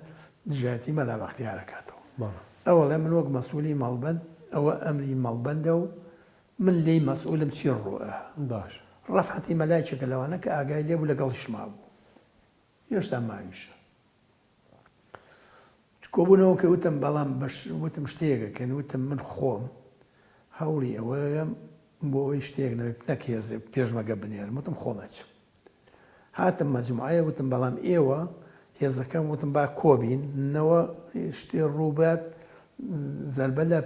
دژایەتی مەلا بەختیار ئەکاتەوە ئەوەڵێ من وەک مەسئولی مەڵبەند ئەوە ئەمری مەڵبەندە و من لێی مەسئولم چی ڕوئە باش ڕەفعەتی مەلایکێکە لەوانە کە ئاگای لێ بوو لەگەڵیشما بوو هێشتا ماویشە کۆبوونەوەکە وتم بەڵام بەش وتم شتێک ئەکەن وتم من خۆم هەوڵی ئەوەیەم بۆ ئەوەی شتێک نەبێت نەک هێزێ پێشمەگە بنێرم وتم خۆم ئەچم هاتم مەجموعەیە وتم بەڵام ئێوە هێزەکەم وتم با کۆبین نەوە شتێ ڕووبات. زەربە لە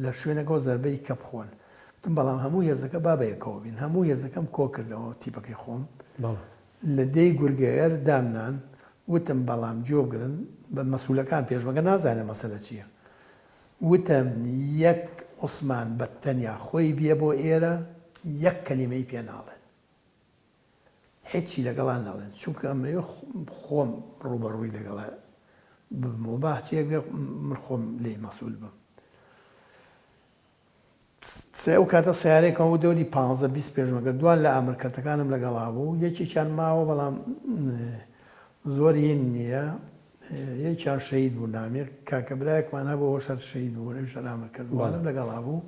لە شوێنەکەەوە زەربەی کە بخۆن. وتم بەڵام هەموو هێزەکە با بەیەکەوە بین. هەموو هێزەکەم کۆ کردەوە تیپەکەی خۆم. لە دێی گورگەیەر دامنان، وتم بەڵام گوێ بگرن بە مەسولەکان پێشمەرگە نازانێ مەسەلە چیە. وتم یەک عوسمان بە تەنیا خۆی بێ بۆ ئێرە یەک کەلیمەی پێ ناڵێن. هیچی لەگەڵا نەڵێن چونکە ئەمەوێ خۆم ڕووبەڕووی لەگەڵا ببم و با هەرچیەک بێ من خۆم لێی مەسول بم. سێ ئەو کاتە سەیارەیەکم هەبوو دەوری پانزە 20 پێشمەرگە دوان لە ئامر کەرتەکانم لەگەڵا بوو یەکێکیان ماوە بەڵام زۆر هین نییە یەکیان شەهید بوو نامیق کاکە برایەکمان هەبوو ئەوەش هەر شەهید بوو ئەویش هەر ئامر کەرت بوو ئەوانم لەگەڵا بوو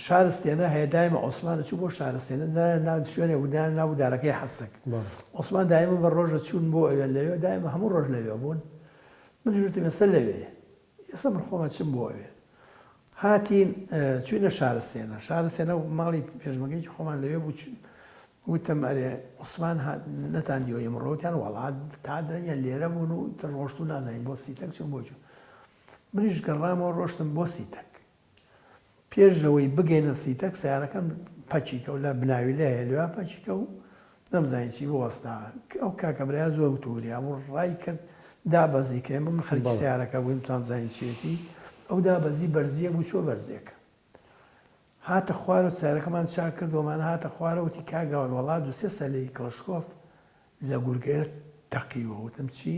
شارستێنە هەیە دایمە عوسمان چوو بۆ شارستێنە ناو شوێنێک بوو دایان ناو دارەکەی حەسک عوسمان دایمە بە ڕۆژە چوون بۆ ئەوێ لەوێ دایمە هەموو ڕۆژ لەوێ بوون من وتم ئێستا لەوێ ئێستا من خۆمە چم بۆ ئەوێ هاتین چوینە شارستێنە شارستێنە ماڵی پێشمەگەیەکی خۆمان لەوێ بوو وتم ئەرێ عوسمان هات نەتان دیوە ئیمڕۆ وتیان وەڵا تا درەنگە لێرە بوون و تر ڕۆشت و نازانین بۆ سیتەک چوون بۆ چوو منیش گەڕامەوە ڕۆشتم بۆ سیتەک پێش لەوەی بگەینە سیتەک سەیارەکەم پەکی کەوت لە بناویلە هەیە لەویا پەکی کەوت نەمزانی چی بوو وەستا ئەو کاکە برایە زۆر وتوریا بوو ڕای کرد دابەزی کە ئێمە من خەریکی سەیارەکە بووین تام زانی چیەتی ئەو دابەزی بەرزیەک بوو چۆ بەرزێک هاتە خوار و سەیارەکەمان چاک کردومان هاتە خوارەوە وتی کاک گاور وەڵا دوو سێ سەلەی کڵشکۆف لە گورگەیەر تەقیوە وتم چی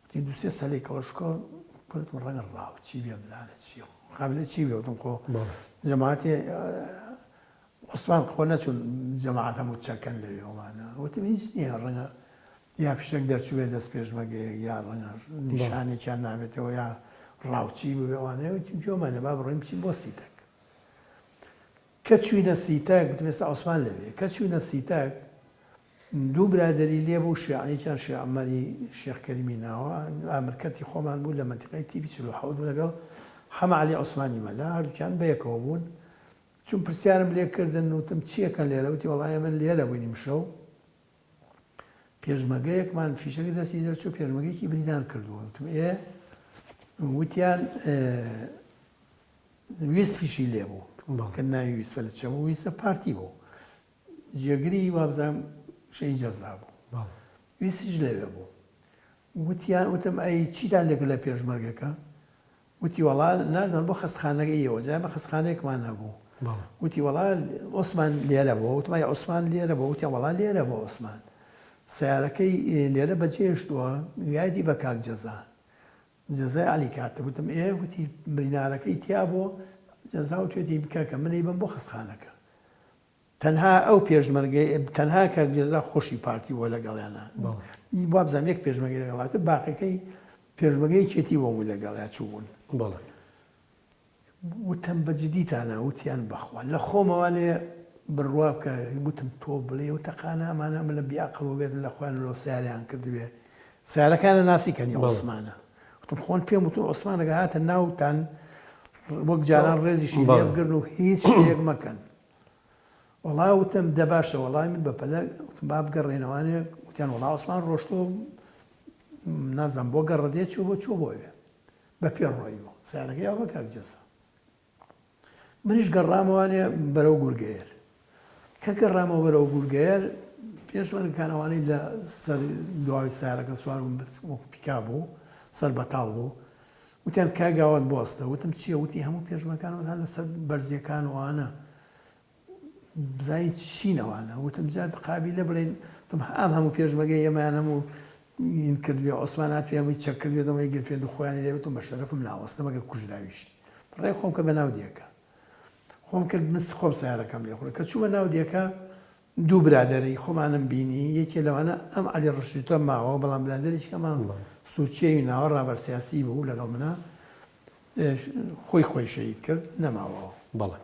وتی دوو سێ سەلەی کڵشکۆ کورتم ڕەنگە ڕاوچی بێ بزانە چییە قابلە چی بێ وتم خۆ جەماعەتی عوسمان خۆ نەچوون جەماعەت هەموو چەکەن لەوێ ئەوانە وتم هیچ نییە ڕەنگە یا فیشەک دەرچووێ دەست پێشمەگەیەک یا ڕەنگە نیشانێکیان نابێتەوە یا ڕاوچی ببێ ئەوانە وتیم گوێمانە با بڕۆین بچین بۆ سیتەک کە چوینە سیتەک وتم ئێستا عوسمان لەوێ کە چوینە سیتەک دوو برادەری لێ بوو شێعە یەکیان شێخ عومەری شێخ کەریمی ناوە ئامر کەرتی خۆمان بوو لە مەنتیقەی تیپی 47 بوو لەگەڵ حەمە عەلی عوسمانی مەلا هەردووکیان بەیەکەوە بوون چون پرسیارم لێ کردن وتم چی ئەکەن لێرە وتی وەڵا ئێمە لێرە بووین ئیمشەو پێشمەگەیەکمان فیشەکە دەستی دەرچوو پێشمەگەیەکی بریندار کردووە وتم ئێ وتیان ویست فیشی لێ بوو کە ناوی ویستە لە چە بوو ویستە پارتی بوو جێگری وابزانم شەهید جەزا بوو ویستیش لەوێ بوو وتیان وتم ئەی چیتان لێ کرد لە پێشمەرگەکە وتی وەڵا ناردمان بۆ خەستخانەکەی ئێوە جا ئێمە خەستخانەیەکمان هەبوو وتی وەڵا عوسمان لێرە بووە وتم ئەی عوسمان لێرە بووە وتیان وەڵا لێرە بووە عوسمان سەیارەکەی لێرە بەجێهێشتووە یادی بە کاک جەزا جەزای عەلی کاتب وتم ئێ وتی برینارەکەی تیا بووە جەزا وتوێتی بکە کە منی بم بۆ خەستخانەکە تەنها ئەو پێشمەرگەی تەنها کاک جەزا خۆشی پارتی بووە لەگەڵیانا وابزانم یەک پێشمەرگەی لەگەڵ هاتووە باقیەکەی پێشمەرگەی یەکێتی بۆ بوو لەگەڵیا چووبوون. بەڵێ. وتم بە جدیتانە وتیان بەخوا لە خۆمەوە لێ بڕوا بکە وتم تۆ بڵێ و تەقانە ئەمانە ئەمە لە بیعەقڵ بووبێت لە خۆیان لۆ سەیارەیان کردبێ سەیارەکانە ناسی کەنی عوسمانە وتم خۆن پێم وتون عوسمان ئەگەر هاتە ناوتان وەک جاران ڕێزیشی لێ بگرن و هیچ شتێک مەکەن وەڵا وتم دە باشە وەڵای من بەپەلە وتم با بگەڕێنەوانێ وتیان وەڵا عوسمان ڕۆشتۆ نازانم بۆ گەڕەدێ چوو بۆ چوو بۆ ئەوێ بە پێ ڕۆیوە سیارەکەی ئەوە کاک جەزا منیش گەڕامەوانێ بەرەو گورگەیەر کە گەڕامەوە بەرەو گورگەیەر پێشمەرگەکانەوانەی لە سەر دواوی سیارەکە سوار بوون وەکو پیکا بوو سەر بەتاڵ بوو وتیان کاک گاوان بوەستە وتم چیە وتی هەموو پێشمەرگەکان وتان لەسەر بەرزیەکان و ئەوانە بزانین چین ئەوانە وتم جا قابیلە بڵێن وتم ئەم هەموو پێشمەرگەی ئێمەیان هەموو این کردبێ عوسمان هاتبێ هەمووی چەک کردبێت هەمووی گرتبێت و خۆیانی لێ وتم بە شەرەفم ناوەستم ئەگەر کوژراویشی ڕێک خۆم کە بە ناو دێکە خۆم کرد من خۆم سەیارەکەم لێ خوڕی کە چوومە ناو دێکە دوو برادەری خۆمانم بینی، یەکێ لەوانە ئەم عەلی ڕەشیدە ماوە، بەڵام برادەرێکی کەمان سورچیەوی ناوە، ڕابەر سیاسی بوو لەگەڵ منا، خۆی خۆی شەهید کرد، نەماوەوە. بەڵێ.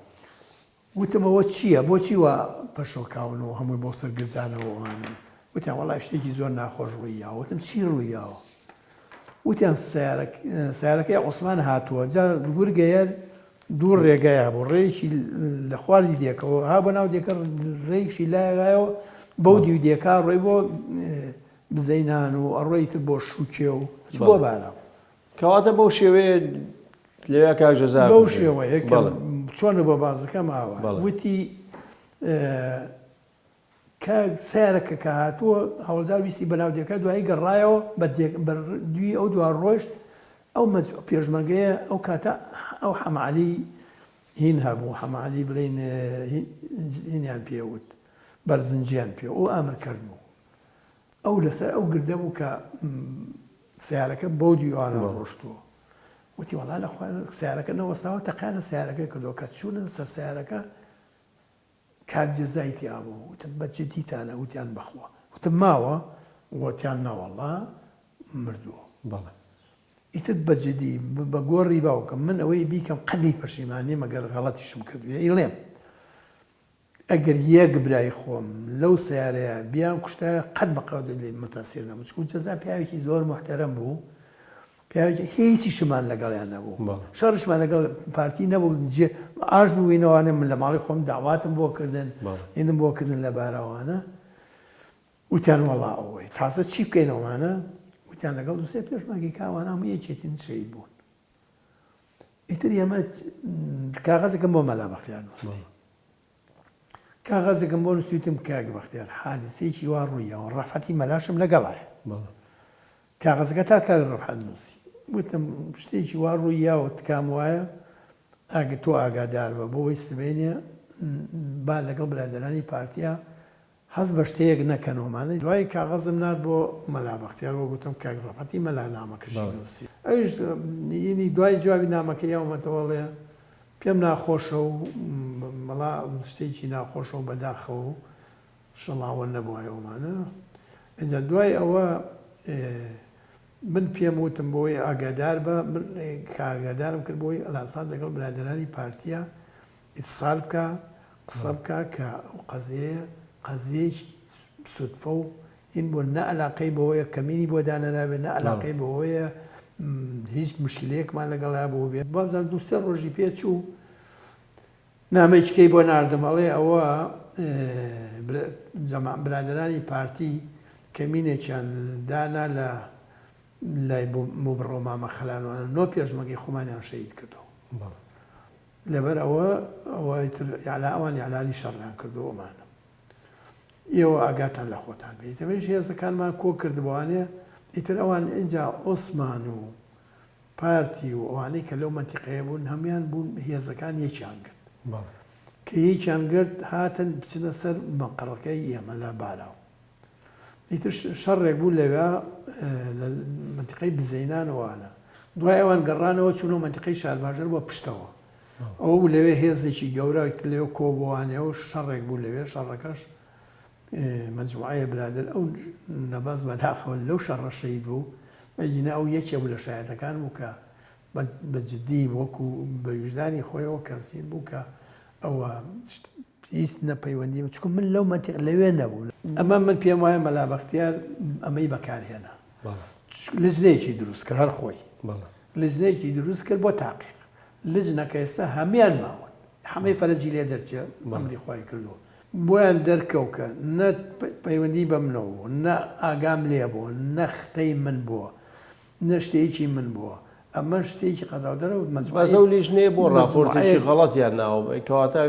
وتم ئەوە چییە؟ بۆچی وا پەشۆکاون و هەمووی بۆ سەر گردانەوە ئەوانن؟ وتیان وەڵای شتێکی زۆر ناخۆش ڕووی یاوە. وتم چی ڕووی یاوە؟ وتیان سەیارەکەی عوسمان هاتووە جا گورگەیەر دوو ڕێگای هەبوو ڕێیەکی لە خواردی دێکەوە ها بۆ ناو دێکە ڕێیەکشی لایەغایەوە بەو دیو دێکا ڕۆی بۆ بزەینان و ئەڕۆی تر بۆ شوکێ و بۆ بارام. کەواتە بەو شێوەیە لەوێ کاک جەزا بەو شێوەیە کە چۆنە بۆ بازەکەم ئاوا وتی کە سەیارەکە کە هاتووە هەوڵجار ویستی بەناو دێکە دوایی گەڕایەوە بە دوی ئەو دوا ڕۆشت ئەو پێشمەرگەیە ئەو کاتە ئەو حەمەعەلی هین هەبوو حەمەعەلی بڵین هینیان پێوت بەرزنجیان پێ ئەو ئامرکرد بوو ئەو لەسەر ئەو گردە بوو کە سیارەکە بەو دیوانە ڕۆشتووە وتی وەڵا لە سیارەکە نەوەستاوە تەقیان لە سیارەکە کردەوە کە چوونە سەر سیارەکە کاک جەزای تیا بوو وتم بە جدیتانە وتیان بەخوا وتم ماوە وتیان نەوەڵا مردووە بەڵێ ئیتر بە جدی بە گۆڕی باوکم من ئەوەی بیکەم قەت لێی پەشیمان نیم ئەگەر غەڵەتیشم کردبێ ئیڵێم ئەگەر یەک برای خۆم لەو سەیارەیە بیان کوشتایە قەت بە قەت لێی متاسیر نەبوو چونکە جەزا پیاوێکی زۆر موحتەرەم بوو پیاوێکی هیچیشمان لەگەڵیان نەبوو شەڕیشمان لەگەڵ پارتی نەبوو جێ ئاش بووینەوانێ من لە ماڵی خۆم داواتم بۆ کردن هینم بۆ کردن لە بارەوانە وتیان وەڵا ئەوەی تازە چی بکەینەوەمانە وتیان لەگەڵ دوسێ پێشمەرگەی کاوانە هەموو یەکێتین شەهید بوون ئیتر ئێمە کاغەزێکم بۆ مەلا بەختیار نووسی کاغەزێکم بۆ نووسی وتم کاک بەختیار حادیسەیەکی وا ڕوویەوە ڕەفعەتی مەلاشم لەگەڵایە کاغەزەکە تا کاک ڕەفعەت نووسی وتم شتێکی وا ڕوویاوە تکام وایە ئاگە تۆ ئاگادار بە بۆ ئەوەی سبەینێ با لەگەڵ برادەرانی پارتیا هەست بە شتێک نەکەن ومانە دوای کاغەزم نارد بۆ مەلا بەختیار وە گوتم کاک ڕەفعەتی مەلا نامەکەشی نووسی ئەویش ینی دوای جوابی نامەکەی یاومەتەوە ئەڵێ پێم ناخۆشە و مەڵا شتێکی ناخۆشە و بەداخەوە و شڵاوە نەبوایە ومانە ئینجا دوای ئەوە من پێم وتم بۆی ئاگادار بە من کە ئاگادارم کرد بۆی ئەلاساد لەگەڵ برادەرانی پارتیە ئیتسال بکا قسە بکا کە ئەو قەزیەیە قەزیەیەکی سودفە و هین بۆ نە ئەلاقەی بەوەیە کەمینی بۆ دانەرابێ نە ئەلاقەی بەوەیە هیچ مشکلەیەکمان لەگەڵا بوو بێ بابزانم دوو سێ ڕۆژی پێ چوو نامەیەکەی بۆ ناردم ئەڵێ ئەوە برادەرانی پارتی کەمینێکیان دانا لە لای موبڕۆ مامە خەلانوانە نۆ پێشمەگەی خۆمانیان شەهید کردو لەبەر ئەوە ئەوە ئیتر ئیعلا ئەوان ئیعلانی شەڕیان کردو ئەمانە ئێوە ئاگاتان لە خۆتان بێ ئیتر ئەمەیش هێزەکانمان کۆ کردبووانێ ئیتر ئەوان ئینجا عوسمان و پارتی و ئەوانەی کە لەو مەنتیقەیە بوون هەموویان بوون هێزەکان یەکیان گرت کە یەکیان گرت هاتن بچنە سەر مەقەڕەکەی ئێمە لە باراو ئیتر شەڕێک بوو لەوێ لە مەنتیقەی بزەینان وانە دوای ئەوان گەڕانەوە چوونەوە مەنتیقەی شارباژێر بۆ پشتەوە ئەوە بوو لەوێ هێزێکی گەورە لەوێ کۆبووانەوە و شەڕێک بوو لەوێ شەڕەکەش مەجموعەیە برادەر ئەو نەبەز بەداخەوە لەو شەڕە شەهید بوو ئەگینا ئەو یەکێ بوو لە شایەتەکان بوو کە بە جدی وەکو بە ویژدانی خۆیەوە کەسین بوو کە ئەوە هیچ نە پەیوەندیم چونکە من لەو مەنتیق لەوێ نەبووم. ئەمە من پێم وایە مەلا بەختیار ئەمەی بەکار هێنا لجنەیەکی دروست کرد هەر خۆی لجنەیەکی دروست کرد بۆ تاقیق لجنەکە ئێستا هەمیان ماون حەمەی فەرەجی لێ دەرچێ ئەمری خوای کردووە بۆیان دەرکەوت کە نە پەیوەندی بە منەوە بوو نە ئاگام لێ بوو نە ختەی من بووە نە شتێکی من بووە ئەمە شتێکی قەزاودەرە و مەجموعەیەک بەس ئەو لیژنەیە بۆ ڕاپۆرتێکی مەجموعەیەک غەڵەتیان ناوە کەواتە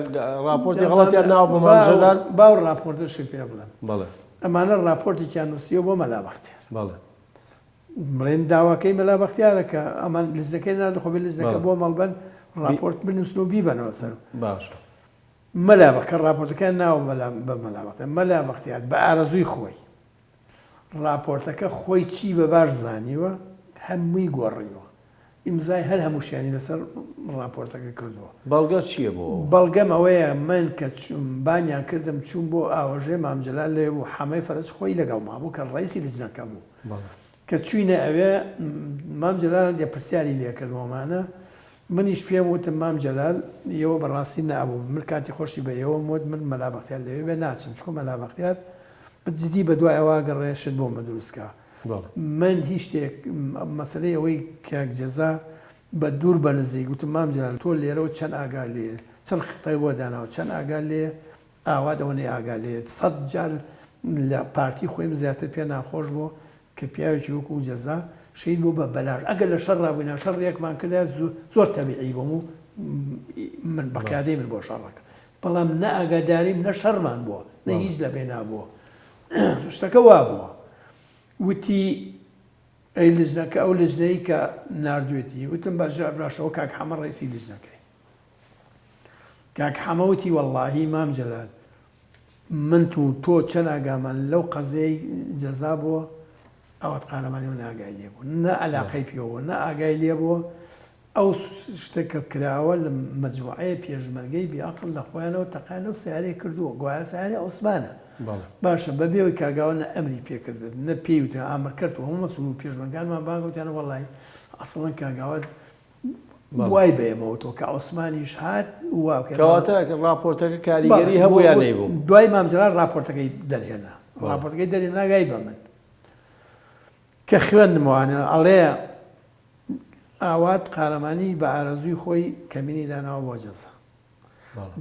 ڕاپۆرتی غەڵەتیان ناوە بە مام جەلال با ئەو ڕاپۆرتەشت پێ بڵێم بەڵێ ئەمانە ڕاپۆرتێکیان نووسیوە بۆ مەلا بەختیار بەڵێ بڵێن داواکەی مەلا بەختیارە کە ئەمان لجنەکەی نارد خۆ بێ لجنەکە بەڵێ بۆ مەڵبەند ڕاپۆرت بنووسن و بیبەنەوە سەر باشە مەلا بە کە ڕاپۆرتەکەیان ناوە مەلا بە مەلا بەختیار مەلا بەختیار بە ئارەزووی خۆی ڕاپۆرتەکە خۆی چی بە باش زانیوە هەمووی گۆڕیوە. ئیمزای هەر هەمووشیانی لەسەر ڕاپۆرتەکە کردووە. بەڵگەت چییە بۆ ئەوە؟ بەڵگەم ئەوەیە من کە چووم بانیان کردم چووم بۆ ئاوەژێ مام جەلال لەوێ بوو حەمەی فەرەج خۆی لەگەڵما بوو کە ڕەئیسی لجنەکە بوو. کە چووینە ئەوێ مام جەلال هەندێ پرسیاری لێ کردم ئەمانە منیش پێم وتم مام جەلال ئێوە بەڕاستی نابوو من کاتی خۆشی بە ئێوەم وت من مەلا بەختیار لەوێ بێ ناچم چونکە مەلا بەختیار بە جدی بە دوای ئەوە گەڕێ شت بۆ من دروست کا من هیچ شتێک مەسەلەی ئەوەی کاک جەزا بە دوور بە نزیک وتم مام جەلال تۆ لێرەوە چەند ئاگا لێ چەند خطەی بۆ داناوە چەند ئاگا لێ ئاوات ئەوەنەی ئاگا لێیە سەت جار لە پارتی خۆیم زیاتر پێ ناخۆش بوو کە پیاوێکی وەکوو جەزا. شەهید بوو بە بەلاش ئەگەر لە شەڕا بووینە شەڕ یەکمان کردایە زۆر تەبیعی بووم و من بە قیادەی من بۆ شەڕەکە بەڵام نە ئاگاداریم نە شەڕمان بووە نە هیچ لە بێنا بووە شتەکە وا بووە وتی ئەی لجنەکە ئەو لجنەی کە ناردوێتی وتم باشە باشەوە کاک حەمە ڕئیسی لجنەکەی کاک حەمە وتی وەڵاهی مام جەلال من و تۆ چەند ئاگامان لەو قەزیەی جەزا بووە ئاوات قارەمانی و ناگای لێ بوو نە ئەلاقەی پێوە نە ئاگای لێ بووە ئەو شتە کە کراوە لە مەجموعەیە پێشمەرگەی بێ ئەقڵ لە خۆیانەوە تەقەیان لەو سەیارەیە کردووە گوایە سەیارەی عوسمانە باشە بەبێ ئەوەی کاک ئاوات نە ئەمری پێ کردبێت نە پێی وتوێ ئامر کرد و هەموو مەسئول و پێشمەرگانمان بانگ وتیانە وەڵای ئەسڵەن کاک ئاوات وای بە ئێمە وتووە کە عوسمانیش هات وا بکەین. کەواتە ڕاپۆرتەکە کاریگەری هەبوو یان نەیبوو؟ دوای مام جەلال ڕاپۆرتەکەی دەرهێنا ڕاپۆرتەکەی دەرهێنا گای بە من کە خوێندمەوانە ئەڵێ ئاوات قارەمانی بە ئارەزووی خۆی کەمینی داناوە بۆ جەزا.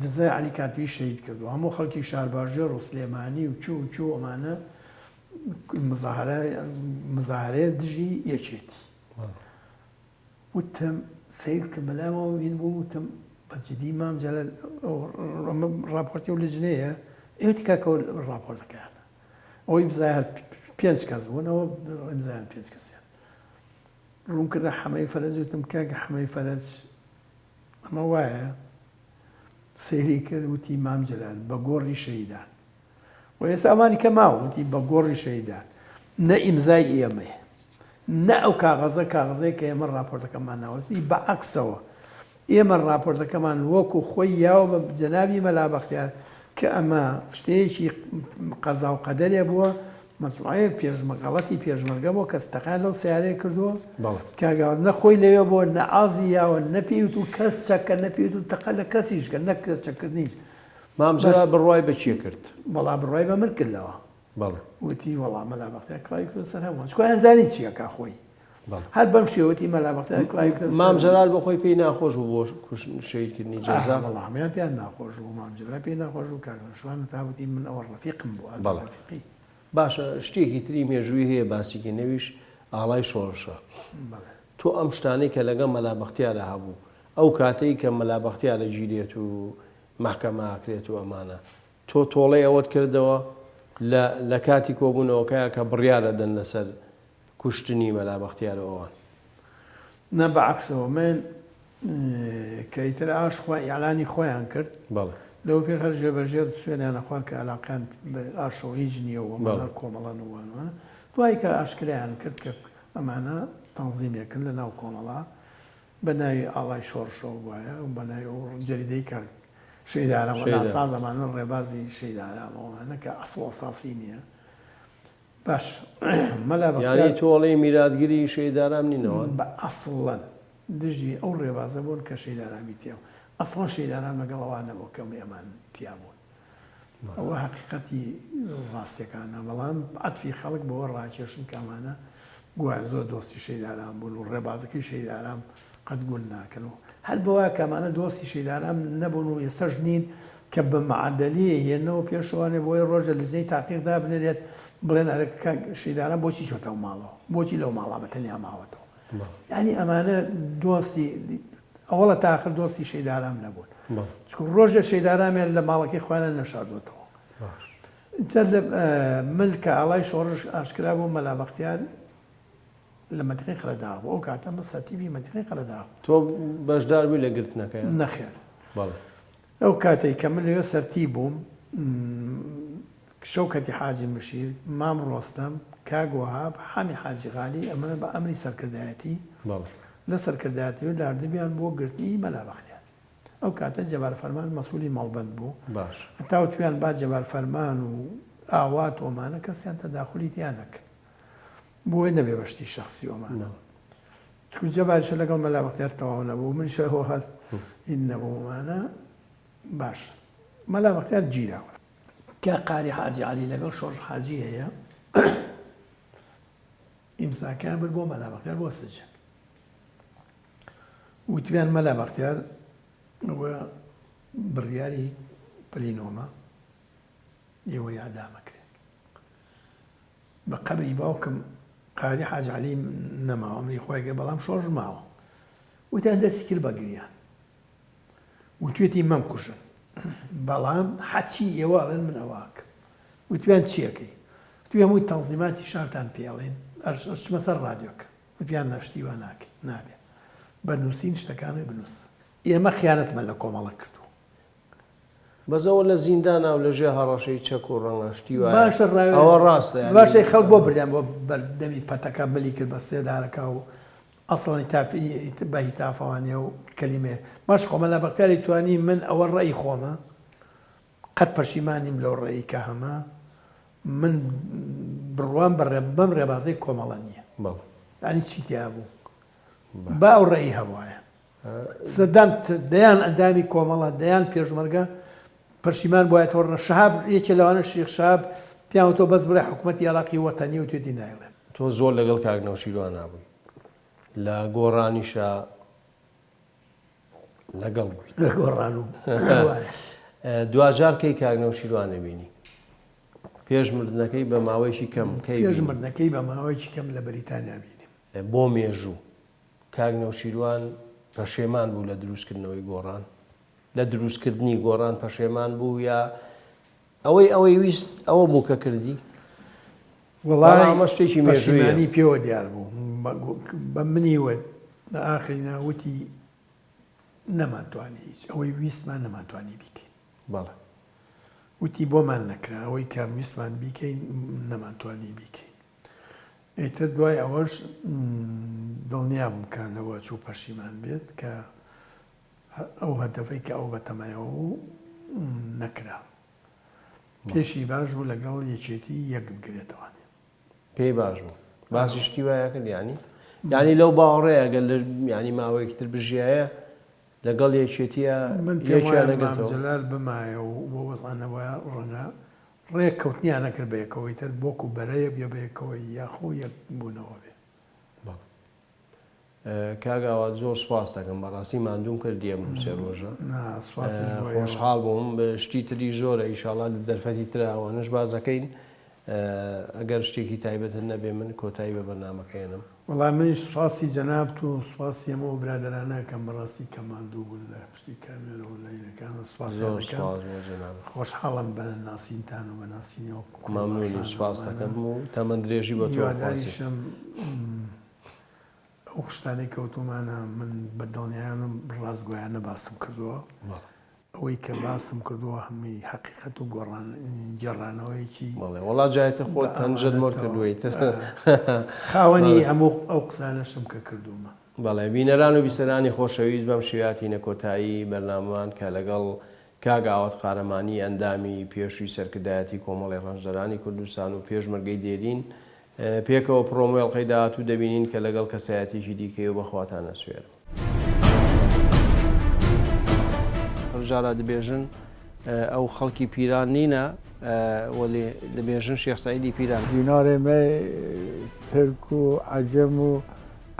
جەزای عەلی کاتبی شەهید کردووە. هەموو خەڵکی شارباژێڕ و سلێمانی و کوێ و کوێ و ئەمانە مزاهەرەیە دژی یەکێتی. وتم سەیر کە بەلامەوە هین بوو وتم بە جدی مام جەلال ئەمە ڕاپۆرتی و لجنەیە ئێوە کاکە ڕاپۆرتەکەیانە ئەوەی ئیمزای هەر پێنج کەس بوون ئەوە ئیمزایان پێنج کەسیان ڕووم کردە حەمەی فەرەج وتم کاک حەمەی فەرەج ئەمە وایە؟ سەیری کرد وتی مام جەلال بە گۆڕی شەهیدان و ئێستا ئەوانی کە ماون وتی بە گۆڕی شەهیدان نە ئیمزای ئێمەیە نە ئەو کاغەزە کاغەزەیە کە ئێمە ڕاپۆرتەکەمان ناوە وتی بە عەکسەوە ئێمە ڕاپۆرتەکەمان وەکو خۆی یاوە بە جەنابی مەلا بەختیار کە ئەمە شتەیەکی قەزا و قەدەرێ بووە مەجموعەیەک پێشمە غەڵەتی پێشمەرگە بووە کەس تەقەیان لەو سەیارەیە کردووە کاک ئاوات نە خۆی لەوێ بووە نە عازی یاوە نە پێی وتوو کەس چەکە نە پێی وتوو تەقە لە کەسیش کە نە چەککردنیش مام جەلال بڕوای بە کێ کرد؟ وەڵا بڕوای بە من کرد لەوە. بەڵێ. وتی وەڵا مەلا بەختیار کڵاوی کردووە سەر هەمووان چونکە ئەیانزانی چی ئەکا خۆی. هەر بەم شێوە وتی مەلا بەختیار کڵاوی کردە سەر. مام جەلال بۆ خۆی پێی ناخۆش بوو بۆ شەهید کردنی جەزا؟ وەڵا هەموویان پێیان ناخۆش بوو مام جەلال پێی ناخۆش بوو کاک نەوشیروان تا وتی من ئەوە ڕەفیقم بوو هەر بە ڕەفیقی. باشە شتێکی تری مێژووی هەیە باسی کەین ئەویش ئاڵای شۆڕشە. تۆ ئەم شتانەی کە لەگەڵ مەلا بەختیارا هەبوو ئەو کاتەی کە مەلا بەختیار ئەگیرێت و مەحکەمە ئەکرێت و ئەمانە تۆ تۆڵەی ئەوەت کردەوە لە لە کاتی کۆبوونەوەکەیا کە بڕیار ئەدەن لەسەر کوشتنی مەلا بەختیار و ئەوان؟ نا بە عەکسەوە من کە ئیتر ئاش خوا ئیعلانی خۆیان کرد بەڵێ. لەوە پێش هەر ژێر بە ژێر سوێنیان ئەخوارد کە ئەلاقەیان بە ئاشەوە هیچ نییە و ئەمانە بەڵێ. کۆمەڵەن و وان وان دوای کە ئاشکرایان کرد کە ئەمانە تەنزیمێکن لە ناو کۆمەڵە بە ناوی ئاڵای شۆڕشەوە گوایە و بە ناوی ئەو جەریدەی کاک شەهید ئارام و شەهید ئارام. ناساز ئەمانە ڕێبازی شەهید ئارام و ئەمانە کە ئەسڵ و ئەساسی نییە باش مەلا یانی بەختیار تۆ ئەڵێی میراتگری شەهید ئارام نین ئەوان؟ بە ئەسڵەن دژی ئەو ڕێبازە بوون کە شەهید ئارامی تیا بوو ئەسڵەن شەهید ئارام لەگەڵ ئەوان نەبوو کە ئەمان تیا بوون ئەوە هەقیقەتی ڕاستیەکانە بەڵام عەتفی خەڵک بەوە ڕاکێشن کە ئەمانە گوایە زۆر دۆستی شەهید ئارام بوون و ڕێبازەکەی شەهید ئارام قەت گون ناکەن و هەر بەوە کە ئەمانە دۆستی شەهید ئارام نەبوون و ئێستەش نین کە بە مەعەدەلیە هێنەوە پێشەوانێ بۆیە ڕۆژە لجنەی تاقیق دابنرێت بڵێن ئەرە کاک شەهید ئارام بۆچی چۆتەوە ماڵەوە بۆچی لەو ماڵا بە تەنیا ماوەتەوە یانی ئەمانە دۆستی ئەوەڵە تا ئاخر دۆستی شەهید ئارام نەبوون چونکە ڕۆژێ شەهید ئارامیان لە ماڵەکەی خۆیان نەشاردۆتەوە جا لە من کە ئاڵای شۆڕش ئاشکرا بوو مەلا بەختیار لە مەنتیقەی قەرەداغ بوو ئەو کاتە من سەرتیپی مەنتیقەی قەرەداغ بوو. تۆ بەشدار بووی لە گرتنەکەیان؟ نەخێر. بەڵێ. ئەو کاتەی کە من لەوێ سەرتیپ بووم شەوکەتی حاجی مشیر، مام ڕۆستەم، کاک وەهاب، حامی حاجی غالی ئەمە بە ئەمری سەرکردایەتی لە سەرکردایەتیەوە ناردبیان بۆ گرتنی مەلا بەختیار. ئەو کاتە جەبار فەرمان مەسئولی مەڵبەند بوو. باش. هەتا وتویان با جەبار فەرمان و ئاوات و ئەمانە کەسیان تەداخولی تیا نەکەن. بۆیە نەبێ بە شتی شەخسی و ئەمانە. چونکە جەباریشە لەگەڵ مەلا بەختیار تەواو نەبوو منیش ئەوە هەر هین نەبووم ئەمانە. باش مەلا بەختیار گیراوە. کە قاری حاجی عەلی لەگەڵ شۆڕش حاجی هەیە ئیمزاکەیان برد بۆ مەلا بەختیار بۆ سجن. وتبیان مەلا بەختیار ئەوە بڕیاری پلینۆمە ئێوە یادامەکرێن. بە قەبری باوکم. قادری حاج عەلی نەماوە ئەمری خوای کرد بەڵام شۆڕش ماوە. وتیان دەستی کرد بە گریان. وتوێتی مەمکوژن بەڵام حەچی ئێوە ئەڵێن من ئەوە ئەکەم. وتویان چی ئەکەی؟ وتوی هەمووی تەنزیماتی شارتان پێ ئەڵێین ئەچمە سەر ڕادیۆکە. وتیان نا شتی وا ناکەین نابێ. بە نووسین شتەکانت بنووسە. ئێمە خیانەتمان لە کۆمەڵە کردووە. بەس ئەوە لە زیندانا و لە ژێر هەڕەشەی چەک و ڕەنگە شتی وایە. باشە ڕاوێ ئەوە ڕاستە یانی. باشە خەڵک بۆ بردیان بۆ بەر دەمی پەتەکە ملی کرد بە سێدارەکە و ئەسڵەن هیتاف بە هیتافەوە نیە و کەلیمەیە باش خۆ مەلا بەختیاری توانی من ئەوە ڕەئی خۆمە قەت پەشیمان نیم لەو ڕەئی کە هەمە من بڕوام بە ڕێ بەم ڕێبازەی کۆمەڵە نییە بەڵێ. یانی چی تیا بوو با ئەو ڕەئی هەبوایە سەدان دەیان ئەندامی کۆمەڵە دەیان پێشمەرگە پەشیمان بوایەتەوە ڕە شەهاب یەکێ لەوانە شیخ شەهاب پیان وتوە بەس بڵێ حکومەتی عێراقی وەتەنیە وتوێتی نایڵێم. تۆ زۆر لەگەڵ کاک نەوشیروانا بووی لە گۆڕانیشا لەگەڵ بوویت. لە گۆڕان و وایە. دواجار کەی کاک نەوشیروانە بینی؟ پێش مردنەکەی بە ماوەیەکی کەم کەی پێش بینی؟ مردنەکەی بە ماوەیەکی کەم لە بەریتانیا بینیم. بۆ مێژوو کاک نەوشیروان پەشێمان بوو لە دروستکردنەوەی گۆڕان؟ لە دروستکردنی گۆڕان پەشێمان بوو یا ئەوەی ئەوەی ویست ئەوە بوو کە کردی؟ وەڵای ئەمە شتێکی مێژوویە. پەشیمانی پێوە دیار بوو بە منی وت لە ئاخرینا وتی نەمانتوانی هیچ ئەوەی ویستمان نەمانتوانی بیکەین. بەڵێ. وتی بۆمان نەکرا ئەوەی کە ویستمان بیکەین نەمانتوانی بیکەین. ئیتر دوای ئەوەش دڵنیا بووم کە لەوە چوو پەشیمان بێت کە ئەو هەدەفەی کە ئەو بەتەمایەوە بوو نەکرا. پێشی باش بوو لەگەڵ یەکێتی یەک بگرێتەوانێ. پێی باش بوو. باسی شتی وایە کرد یانی؟ یانی لەو باوەڕەیە گەر لە یانی ماوەیەکی تر بژیایە لەگەڵ یەکێتیە من پێم یەکیان وایە مام نەگرتەوە؟ جەلال بمایە و بۆ وەزعە نەبوایە ڕەنگە ڕێک کەوتنیان نەکرد بەیەکەوە ئیتر بۆکو بەرەیەک بێ بەیەکەوە یاخۆ یەک بوونەوە بێ. بەڵێ کاک ئاوات زۆر سوپاست دەکەم بەڕاستی ماندووم کردی ئەم دوو سێ ڕۆژە. نا سوپاسیش بۆ ئێوە. خۆشحاڵ بووم شتی تری زۆرە ئیشاڵا لە دەرفەتی ترا ئەوانەش باس دەکەین ئەگەر شتێکی تایبەتت نەبێ من کۆتایی بە بەرنامەکە هێنم. وەڵا منیش سوپاسی جەنابت و سوپاسی هەموو ئەو برادەرانە ئەکەم بەڕاستی کە ماندوو بوون لە پشتی کامێرە و لەینەکانەوە سوپاسیان زۆر ئەکەم سوپاس بۆ جەنابت. خۆشحاڵم بە ناسینتان و بە ناسینی ئەو کوڕە مەمنونیم باشانە سوپاست ئەوانە دەکەم و تەمەن درێژی بۆ تۆ ئەخوازین. هیواداریشم ئەو شتانەی کە وتومانە من بە دڵنیایانم ڕاستگۆیانە باسم کردووە. بەڵێ. ئەوەی کە باسم کردووە هەمووی حەقیقەت و گۆڕان گێڕانەوەیەکی بەڵێ وەڵا جا ئیتر خۆت بە پەنجەت مۆر ئامانەتەوە کردووە ئیتر. خاوەنی بەڵێ. هەموو ئەو قسانەشم کە کردوومە. بەڵێ بینەران و بیسەرانی خۆشەویست بەم شێوەیە هاتینە کۆتایی بەرنامەمان کە لەگەڵ کاک ئاوات قارەمانی ئەندامی پێشووی سەرکردایەتی کۆمەڵی ڕەنجدەرانی کوردستان و پێشمەرگەی دێرین پێکەوە پڕۆمۆی ئەڵقەی داهاتوو دەبینین کە لەگەڵ کەسایەتیەکی دیکەی و بەخواتان ئەسوێرم. پڕجارا دبێژن ئەو خەڵکی پیران نینە وەلێ دبێژن شێخ سەعیدی پیران. جینارێ مە ترک و عەجەم و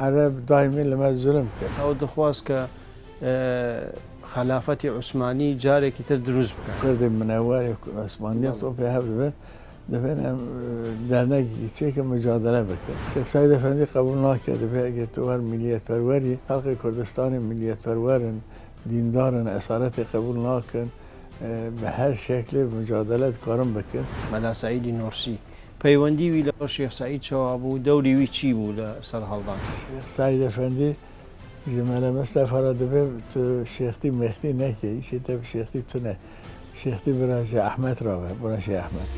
عەرەب دایمێ لە مە زولم کرد. ئەو دخواست کە خەلافەتی عوسمانی جارێکی تر دروست بکات. کوردێ منەوەر عوسمانیە تۆپێ هەڤ دبن دەبێن ئەم دەرنەگی چێکە مجادلە بکەن. شێخ سەعید ئەفەندی قەبووڵ ناکە دەبێ ئەگەر تۆ هەر میلیەتپەروەری، خەڵقی کوردستانی میلیەتپەروەرن، دیندارن، ئەسارەتی قەبووڵ ناکەن، بە هەر شەکلێ مجادلە دکارن بکەن. مەلا سەعیدی نۆرسی، پەیوەندی وی لەگەڵ شێخ سەعید چەوا بوو، دەوری وی چی بوو لە سەرهەڵدان؟ شێخ سەعید ئەفەندی ژ مەلا مستەفا را دەبێ تو شێختی مێختی نەکەی، ئیشێ تە bi شێختی تونە. شێختی برا ژ ئەحمەد را بە، برا شێخ ئەحمەد.